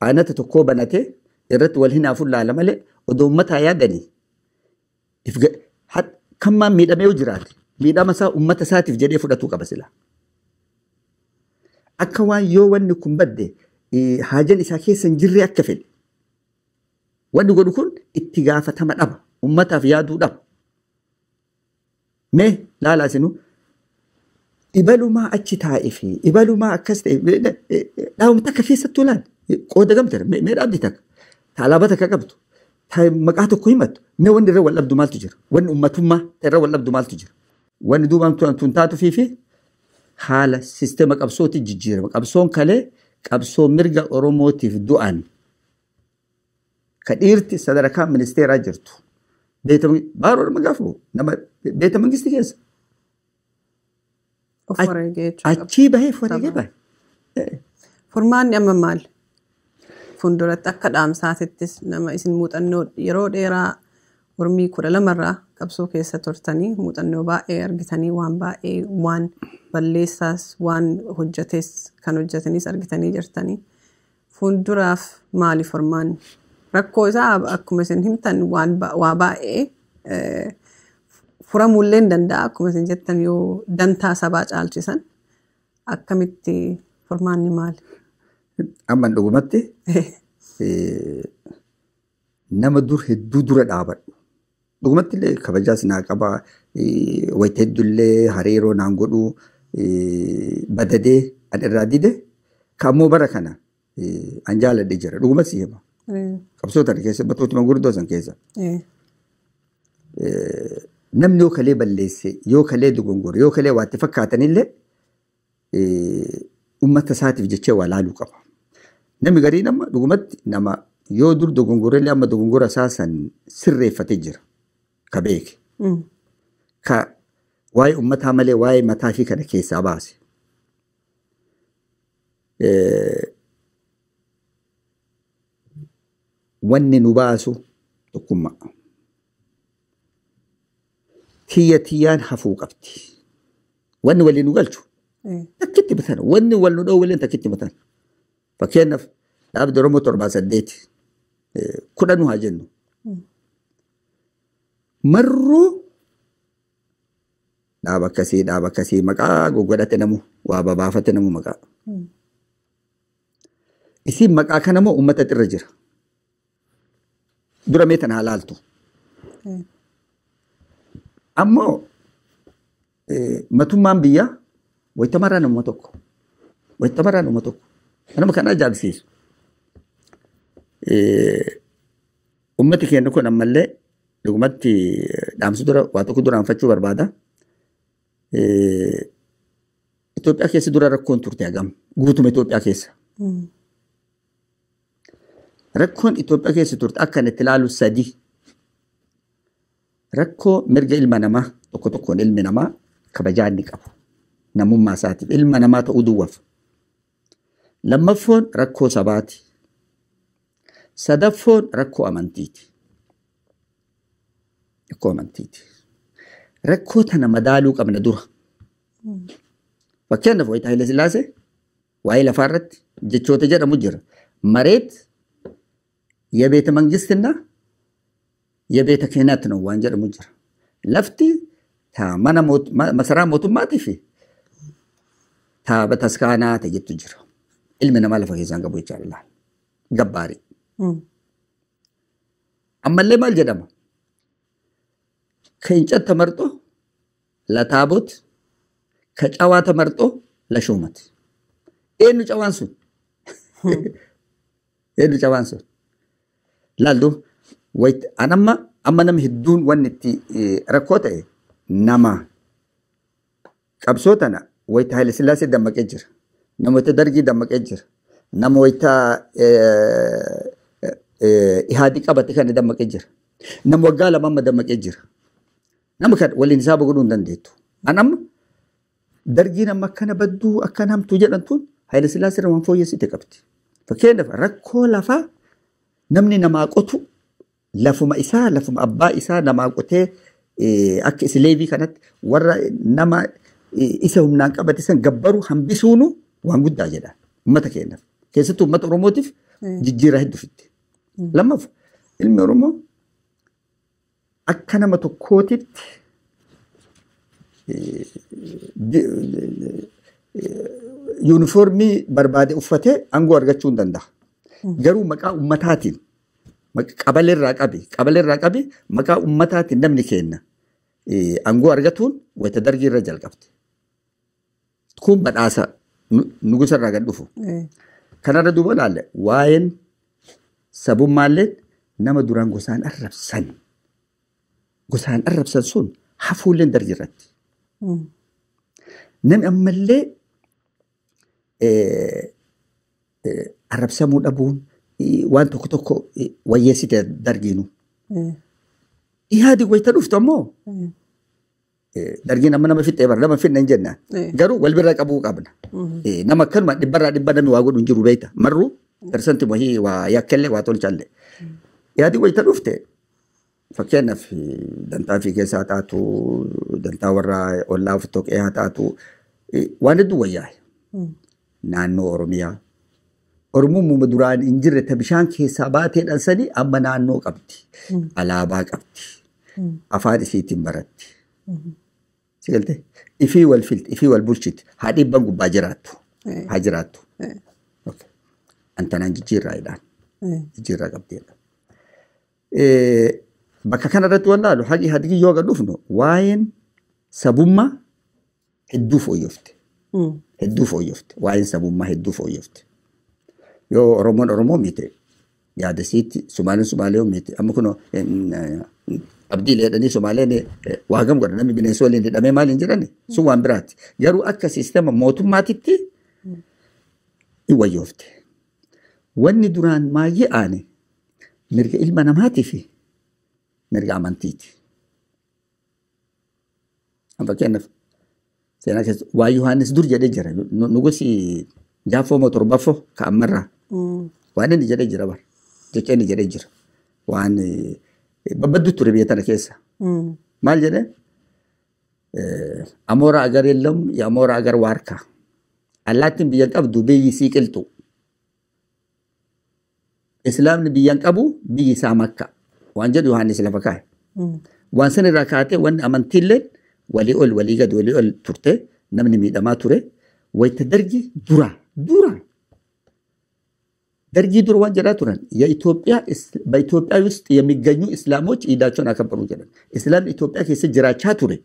Speaker 2: aanata tokkoo banatee irratti wal hinaafuun laala malee odoo uummataa yaadanii kammaan miidhamee yoo jiraate miidhama isaa uummata isaatiif jedhee fudhatuu qaba sila. Akka waan yoo wanni kun badde haajan isaa keessa hin jirre akka fedhe. Wanni godhu kun itti gaafatama dhaba. Uummataaf yaaduu dhaba. Mee laalaa isinuu ibalumaa achi taa'ee fi ibalumaa akkas ta'e dhaabuma takka keessattuu laal qooda gamtara mee dhaabdi takka alaabaa takka qabdu maqaa tokko himattu mee wanni irra wal dhabdu maaltu jira wanni uummatummaa irra wal dhabdu maaltu jira wanni duubaan tun taatu fi haala sisteema qabsooti jijjiirama qabsoon kalee qabsoo mirga Oromootiif du'an ka dhiirti sadarkaa ministeeraa jirtu baaroo nama gaafa nama beeta mangistii keessa. Achii bahee wareegee bahe.
Speaker 1: Furmaanni amma maal? Fuulduratti akka dhaamsaatittis nama isin muuxannoo yeroo dheeraa mormii 12 irraa qabsoo keessa turtanii muuxannoo baay'ee argitanii waan baay'ee waan balleessaas waan hojjetes kan hojjetanis argitanii jirtanii. Fuulduraaf maali furmaanni? Rakkoo isaa akkuma isin himtan waan waa baay'ee furamuullee hin danda'a akkuma isin jettan yoo dantaa sabaa caalchisan akkamitti furmaanni maali?
Speaker 2: Amma dhugumatti nama dur hedduu dura dhaabadhu. Dhugumatti illee kabajaas naa qaba wayita hedduullee hariiroo naan godhu badadee an irraa dide kaammoo bara kana an jaaladhe jira dhugumatti si hima. Qabsoo tana keessa battootuma gurguddoo san keessa. Namni yoo kalee balleesse yoo kalee dogongore yoo kalee waatti fakkaatanillee uummata isaatiif jechee waa laaluu qaba. Namni garii nama dhugumatti nama yoo dur dogongorellee amma dogongora isaa san sirreeffatee jira. Ka beeke. Ka waa'ee uummataa malee waa'ee mataa fi kana keessaa baase. Wanni nu baasu tokkummaa. Tiyya tiyyaan hafuu qabdi. Wanni waliin nu galchu. Takkitti bitan. Wanni wal nu dhoowwilleen takkitti bitan. Fakkeenyaaf dhaabni Oromoo 78 10 haa jennu. Marruu dhaaba akkasii maqaa goggodhate namu waa babaafate namu maqaa. Isin maqaa kana moo uummata irra jira. Dura mee tana haa laaltu. Ammoo matummaan biyyaa wayitamarraa nama tokko. Wayitamarraa nama tokko. Nama kana ajaa'ibsiisu. Ummati keenya kun ammallee dhugumatti dhaamsi dura waa tokko duraanfachuu barbaada. Itoophiyaa keessa dura rakkoon turte hagam guutuma Itoophiyaa keessa. Rakkoon Itoophiyaa keessa turte akka inni itti ilaalu sadi. Rakkoo mirga ilma namaa tokko tokkoon ilmi namaa kabajaa inni qabu. Namummaa isaatiif ilma namaa ta'uu duwwaaf. Lammaffoon rakkoo sabaati. Sadaffoon rakkoo amantiiti. Rakkoo amantiiti. Rakkoo tana madaaluu qabna dura. Fakkeenyaaf wayita Haile Sillaasee waa'ee lafaa irratti jechoota jedhamu jira. መሬት የቤተ መንግስትና የቤተ ክህነት ነው waan jedhamu jira. Lafti taa mana masaraa mootummaatii fi taa bataskaanaa ta'e jettu jira. Ilmi namaa lafa keessaan qabu jechaadha. Gabbaarii. Ammallee maal jedhama? ከእንጨት ተመርጦ ለታቦት ከጨዋ ተመርጦ ለሹመት። eenyu cawaan sun? Eenyu cawaan sun? Laaltu anamma amma namni hedduun wanni itti rakkoo ta'e nama qabsoo tana wayita Haile Sillaasee dammaqee jira. Nama wayita Dargii dammaqee jira. Nama wayita Ihaadii qabate kana dammaqee jira. Nama waggaa lama amma dammaqee jira. Nama kan waliin hisaaba godhuu hin dandeettu. Anamma Dargiin amma akkana badduu akkana hamtuu jedhamtuun Haile Sillaasee irra waan fooyyessite qabdi. Fakkeenyaaf rakkoo lafaa namni namaa qotu lafuma isaa lafuma abbaa isaa namaa qotee akka isleevii kanatti warra nama isa humnaan qabate san gabbaru hambisuunu waan guddaa jedha uummata keenyaaf. Keessattuu uummata Oromootiif jijjiirraa hedduu fidde. Lammaffaa ilmi Oromoo akka nama tokkootitti yuunifoormii barbaade uffatee aangoo argachuu hin danda'a. Garuu maqaa uummataatiin qabaleerraa qabe maqaa uummataatiin namni kenna aangoo argatuun wayita Dargii irra jalqabde. Kun badhaasa nugusa irraa gad dhufu. Kanarra duuba ilaalle waa'een sabummaallee nama duraan gosaan arrabsan. Gosaan arrabsan sun hafuulleen Dargii irratti. Namni ammallee arrabsamuu dhabuun waan tokko tokko wayyeessite Dargiinu. Ihaadi wayita dhuftu ammoo Dargiin amma nama fixee bara nama fixne hin jenna. Garuu wal bira qabuu qabna. Nama akkanuma dhibbarraa dhibba namni waa godhu hin jiru beekta. Marruu persanti wahii waa yakkallee waa tolchallee. Ihaadi wayita dhufte fakkeenyaaf dantaa fi keessaa taatu dantaa warra ollaa of tokkee haa taatu waan hedduu wayyaa'e. Naannoo Oromiyaa. Oromoon duraan hin jirre ta bishaan keessaa baatee dhansanii amma naannoo qabdi. Alaabaa qabdi. Afaan isiitiin baratti. Si galtee? Ifii wal filti, ifii wal bulchiti. Haa dhibban gubbaa jiraattu. Haa jiraattu. Antanaan jijjiirraa jedhaan. Jijjiirraa qabdi jedha. Bakka kanarratti waan laalu haqi hadigi yoo gad dhufnu waa'een sabummaa hedduu fooyyofte. Hedduu fooyyofte. Waa'een sabummaa hedduu fooyyofte. Yoo Oromoon Oromoo miti yaada isiitti Sumaaleen Sumaalee miti amma kun abdii leedhanii Sumaaleen waa gam godha namni bineensa waliin hidhamee maal hin jedhani sun waan biraati. Garuu akka siistema mootummaatitti hin wayyoofte. Wanni duraan maayyee aane mirga ilma namaatii fi mirga amantiiti. Fakkeenyaaf seenaa keessa waa Yohaannis dur jedhee jira. Nugusi jaaffoo moo torbaffoo ka ammarraa. Waan inni jedhee jira bara. Jecha inni jedhee jira. Waan babbaddu ture biyya tana keessa. Maal jedhee? አሞራ አገር የለም የአሞራ አገር ዋርካ allaattiin biyya qabdu biyyi sii qilxu. Islaamni biyyan qabu biyyi isaa Makka waan jedhu Yohaannis lafa kaa'e. Waan san irraa kaatee wanni amantiilleen walii ol walii gad walii ol turte namni miidhamaa ture. Wayita Dargii dura dura Dargii dura waan jedhaa turan የኢትዮጵያ በኢትዮጵያ ውስጥ የሚገኙ እስላሞች ኢዳቸውን አከበሩ jedhan. Islaamni Itoophiyaa keessa jiraachaa ture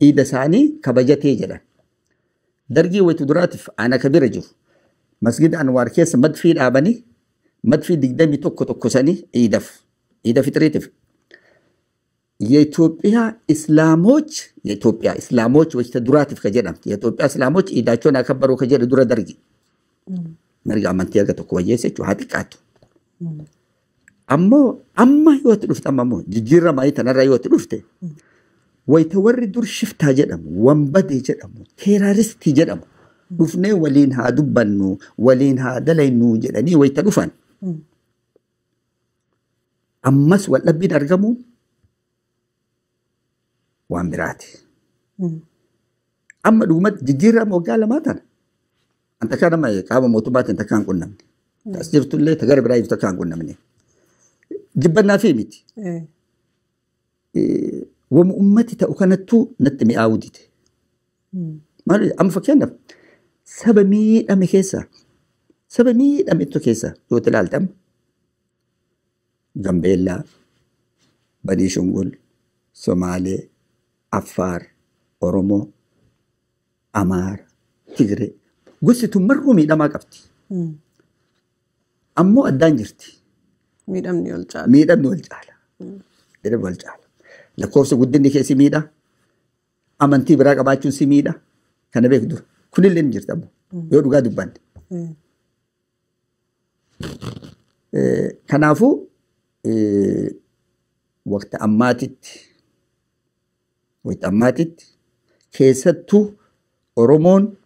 Speaker 2: iida isaanii kabajatee jedhan. Dargii wayita duraatiif ana ka bira jiru Masgida Anwaar keessa madfii dhaabanii madfii 21 tokkosanii iidaf iida fixriitiif. የኢትዮጵያ እስላሞች የኢትዮጵያ እስላሞች wayita duraatiif ka jedhamte የኢትዮጵያ እስላሞች iidaachoon akabbaruu ka jedhe dura dargi. Mirga amantii aga tokko wayyeessa jechuudha haa xiqqaatu. Ammoo amma yoo itti dhufte amma ammoo jijjiirama tanarra yoo itti dhufte wayita warri dur shiftaa jedhamu wambadee jedhamu teeraristii jedhamu dhufnee waliin haa dubbannu waliin haa dalaynu jedhanii wayita dhufan. Ammas waldhabbiin argamuun waan biraati. Amma dhugumatti jijjiirama waggaa lamaa tana. Anta kana nama qaama mootummaatiin takka hin qunnamne. As jirtullee ta gara biraa jirtu takka hin qunnamne. Jibbannaa fi miti. Wama ummati ta'u kanattuu natti mi'aawuu dide. Maali amma fakkeenyaaf saba miidhame keessaa saba miidhamettu keessaa yoo ilaalte amma Gambeellaa, Baniishungul, Somaalee, Affaar, Oromoo, Amaara, Tigree gosti tun marruu miidhamaa qabdi. Ammoo addaan jirti.
Speaker 1: Miidhamni ol caala.
Speaker 2: Miidhamni wal caala. Miidhamni wal caala. Lakkoofsa guddinni kee si miidha. Amantii biraa qabaachuun si miidha. Kana beeku dura. Kunillee ni jirti ammoo. Yoo dhugaa dubbanne. Kanaafuu waqti ammaatitti keessattuu Oromoon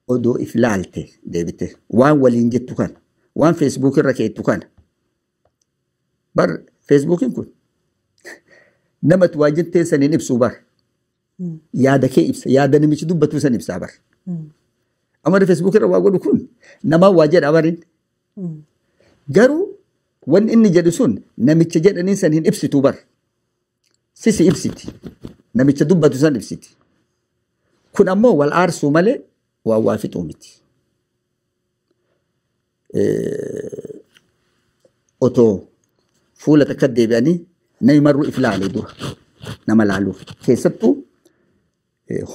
Speaker 2: odoo if laalte deebite waan waliin jettu kana waan feesbuuk irra keettu kana bar feesbuukiin kun namatti waa jettee saniin ibsuu bar yaada kee ibsa yaada namichi dubbatu san ibsaa bar amma feesbuuk irra waa godhu kun namaa waa jedha barin garuu wanni inni jedhu sun namicha jedhaniin san hin ibsitu bar sisi ibsiti namicha dubbatu san ibsiti kun ammoo wal aarsuu malee waa waa fixuu miti. Otoo fuula takka deebi'anii namni marruu if laalee dura nama laaluuf keessattuu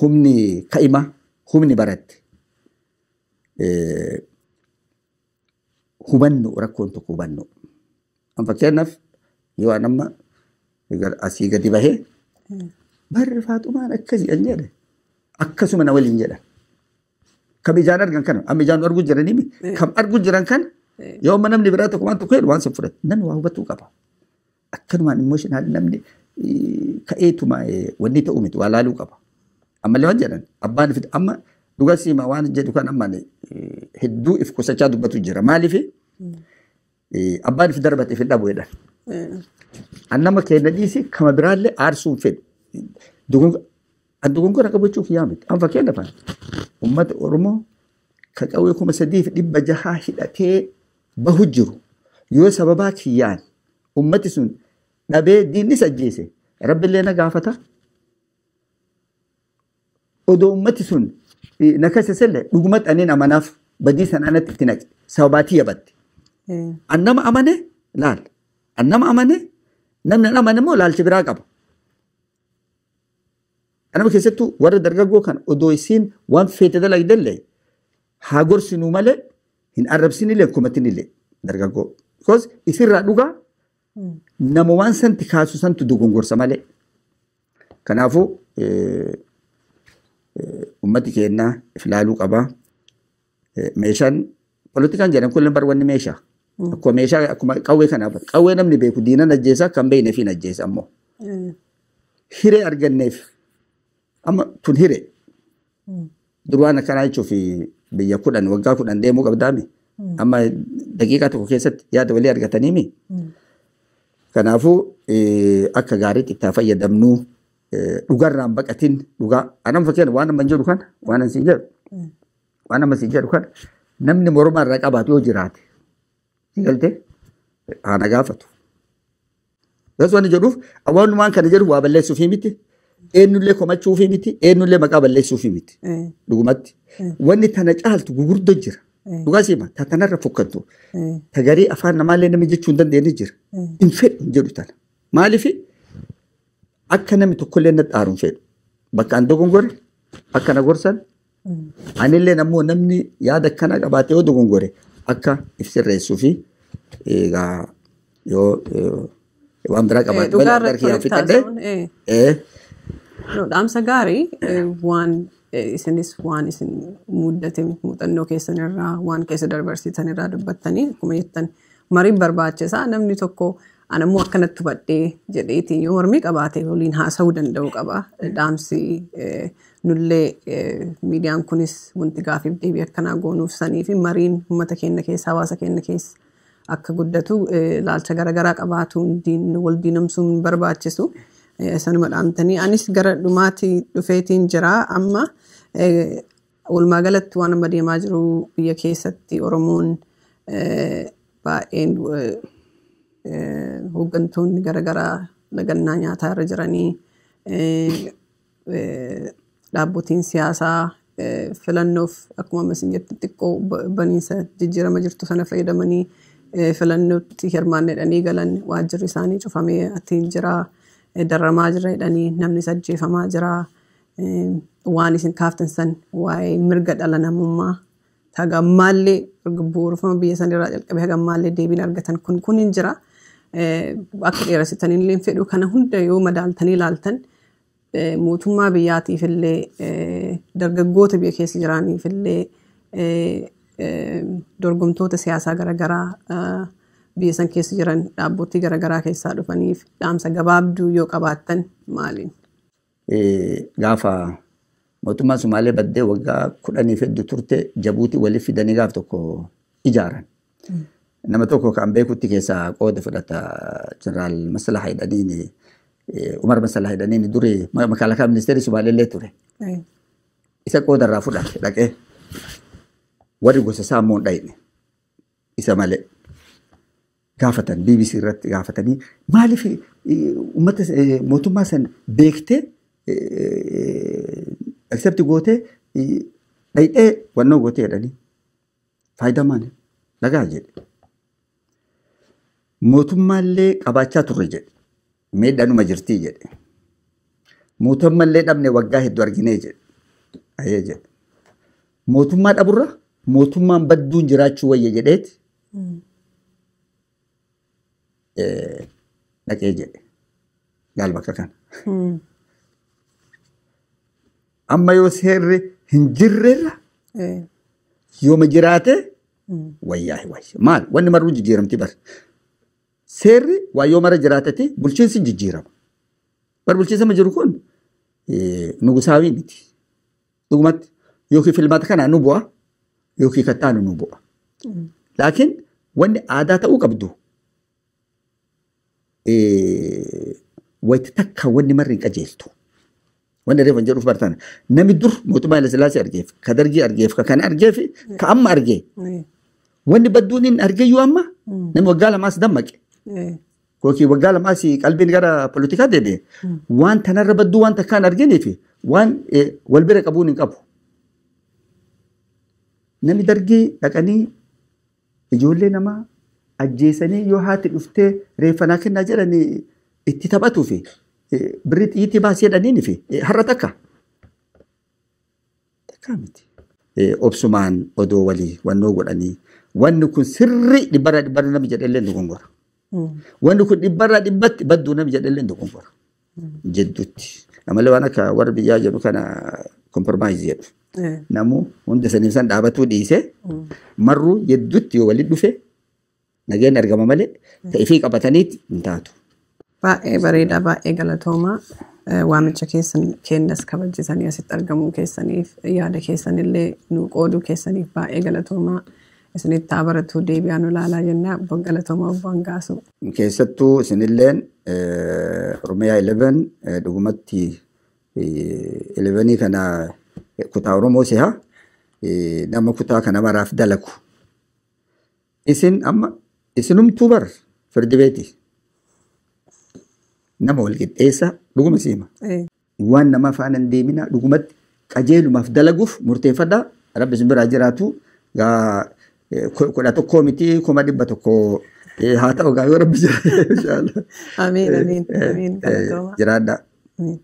Speaker 2: humni ka'imaa humni baratte hubannoo rakkoon tokko hubannoo. An fakkeenyaaf yoo an amma asii gadi bahee barri Faaxumaan akkasii an jedhe akkasuma na waliin jedhan. Kam ijaan argan kana amma ijaan argu jiranii kam argu jiran kana yoo amma namni biraa tokko waan tokko jedhu waan san fudhate namni waa hubatuu qaba. Akkanumaan imooshinaal namni ka'eetuma wanni ta'u miti waa laaluu qaba. Ammallee waan jedhan abbaan fide amma dhugaa siimaa waan jedhu kan amma hedduu if qusachaa dubbatu jira. Maaliif abbaan if darbate if hin dhabu jedhan. An nama keenya dhiisi kama biraallee aarsuun fedhu. An dogongora qabachuuf yaa miti. An fakkeenyaaf uummata Oromoo ka qawwee 3600 hidhatee bahu jiru yoo sababaa kiyyaan uummati sun dhabee diinni ajjeese rabbillee na gaafata. Odoo uummati sun na kasasellee dhugumatti aniin amanaaf badii sana anatti itti naqe sababaatii yabatte. An nama amane laal. An nama amane namni an amane immoo laalcha biraa qaba. Anama keessattuu warra dargaggoo kana odoo isiin waan feete dalagdellee haa gorsinuu malee hin arrabsinillee kumatinillee dargaggoo. Because isirraa dhugaa nama waan santi kaasu santu dogongorsa malee. Kanaafuu ummati keenya if laaluu qaba. Meeshaan politikaan jedhan kunneen bar wanni meeshaa. Akkuma meeshaa akkuma qawwee kanaaf qawwee namni beeku diinan ajjeesa kan beekne fi ajjeesa ammoo. Hiree arganneef amma tun hiree. Duraan akkanaa jechuuf biyya 10 waggaa 10 deemuu qabdaami. Amma daqiiqaa tokko keessatti yaada walii argataniimi. Kanaafuu akka gaariitti itti fayyadamnu dhugarraan baqatin dhugaa. Anam fakkeenya waan amma jedhu kana waan asiin jedhu waan amma siin jedhu kana namni morma irraa qabaatu yoo jiraate galtee haana gaafatu. Bas waan jedhuuf waan kana jedhu waa balleessuufii miti. Eenyullee komachuufii miti. Eenyullee maqaa balleessuufii miti. Dhugumatti. Wanni tana caaltu gurguddoo jira. Dhugaa siima ta tanarra fokkattu. Ta garii afaan namaallee namni jechuu hin dandeenye jira. Hin fedhu hin jedhu tana. Maaliif akka namni tokkollee na xaaru hin fedhu. Bakka an dogongore akka na gorsan Anillee ammoo namni yaada akkana qabaatee yoo dogongore akka if sirreessuu fi egaa yoo waan biraa qabaate
Speaker 1: Dhugaa irratti walitti haasa'uun. Dhaamsa gaarii waan isinis waan isin muddate muuxannoo keessan irraa waan keessa dabarsitan irraa dubbattanii akkuma jettan mariin barbaachisaa namni tokko anammoo akkanatti hubadhee jedheetiin yoo mormii qabaate waliin haasa'uu danda'u qaba. Dhaamsi nullee miidiyaan kunis wanti gaafiif deebii akkanaa goonuuf sanii fi mariin uummata keenya keessa hawaasa keenya keessa akka guddatu ilaalcha garaagaraa qabaatu wal diinamsuun barbaachisu. Sanuma dhaamtanii anis gara dhumaatti dhufeetiin jira amma walumaa galatti waan amma deemaa jiru biyya keessatti Oromoon baay'een hooggantoonni garaagaraa lagannaa nyaataa irra jiranii dhaabbotiin siyaasaa filannoof akkuma amma isin jettu xiqqoo baniinsa jijjiirama jirtu sana fayyadamanii filannootti hirmaanna jedhanii galan waajjirri isaanii cufamee atiin jira. Dararamaa jira jedhanii namnis ajjeefamaa jira. Waan isin kaaftan san waa'ee mirga dhala namummaa hagammaallee bu'uurfama biyya sanirraa jalqabee hagammaallee deebiin argatan kun hin jira. Akka dheeressitan illee fedhu kana hunda yoo madaaltanii ilaaltan mootummaa biyyaatiif illee dargaggoota biyya keessa jiraniif illee dorgomtoota siyaasaa garaagaraa biyya san keessa jiran dhaabbotii garaagaraa keessaa dhufaniif dhaamsa gabaabduu yoo qabaattan maaliin?
Speaker 2: Gaafa mootummaan Sumaalee baddee waggaa 10 hedduu turte Jabuutii waliif fidanii gaaf tokko ijaaran. Nama tokko kan beekutti keessaa qooda fudhata Jeneraal Masalaa jedhaniin Umar Masalaa jedhaniin duri makalakaa ministeerri Sumaalee illee ture. Isa qooda irraa fudhate dhaqee warri gosa isaa immoo hin dhayne isa malee. Gaafatan BBC irratti gaafatanii maaliif uummata mootummaa san beektee accept gootee dhayxee wannoo gootee jedhanii faayidaa maali lagaa jedhe. Mootummaallee qabaachaa turre jedhe miidhanuma jirtii jedhe. Mootummaallee dhabne waggaa hedduu arginee jedhe ayee jedhe. Mootummaa dhaburra mootummaan badduun jiraachuu wayya jedheeti. Dhaqee jedhe gaal bakka kana. Amma yoo seerri hin jirrerra yooma jiraate wayyaahi wayya. Maal wanni maruu jijjiiramti bar. Seerri waa yoo mara jiraatati bulchiinsi jijjiirama. Bar bulchiinsa ma jiru kun nugusaawii miti. Dhugumatti yookiin filmaata kanaa nu bu'a yookiin kattaanu nu bu'a. Laakiin wanni aadaa ta'uu qabdu wayita takka wanni marri hin qajeeltu. Wanni reefu hin jedhuuf bartaan namni dur mootummaa Haile Sillaasee argeef, ka Dargii argeef, ka kana argeef, ka amma argee. Wanni badduun hin argeyyuu amma namni waggaa lamaas dammaqe. Yookiin waggaa lamaas qalbiin gara poolitikaa deebi'e. Waan tanarra badduu waan takkaan arginiif waan wal bira qabuun hin qabu. Namni Dargii dhaqanii ijoollee namaa ajjeesanii yoo haati dhuftee reeffanaa kennaa jedhanii itti taphatuu fi birrii xiyyiitti baasii jedhaniin fi har'a takka. Takkaa miti. Obsumaan odoo walii wannoo godhanii wanni kun sirrii dhibbarraa dhibbarra namni jedhallee ni dogongora. Wanni kun dhibbarraa dhibbatti badduu namni jedhallee ni dogongora. Jidduutti. Namallee waan akka warra biyyaa jedhu kana kompromaayizii jedhu. Namuu hunda saniif san dhaabatuu dhiisee marruu jidduutti yoo walitti dhufe nageen argama malee ta'ifii qabataniiti hin taatu.
Speaker 1: Baay'ee bareedaa baay'ee galatoomaa waamicha keessan kennas kabajjisanii asitti argamuu keessaniif yaada keessanillee nu qooduu keessaniif baay'ee galatoomaa isinitti haa baratu deebi'aa nu ilaalaa jennaa galatoomaa obbo Hangaasuu.
Speaker 2: Keessattuu isinilleen Oromiyaa 11 dhugumatti 11 kana kutaa Oromoo si'a nama kutaa kana maraaf dalagu. Isin amma isinumtuu bar firdi beeti. Nama wal qixxeessa dhuguma siima. Waan nama faana hin deemina dhugumatti qajeelumaaf dalaguuf murteeffadhaa. Rabbi isin biraa jiraatu gaa 11 miti 100,000 haa ta'u gaa yoo rabbi jira.
Speaker 1: Amiin amiin amiin galatooma.
Speaker 2: Jiraadhaa.
Speaker 1: Amiin.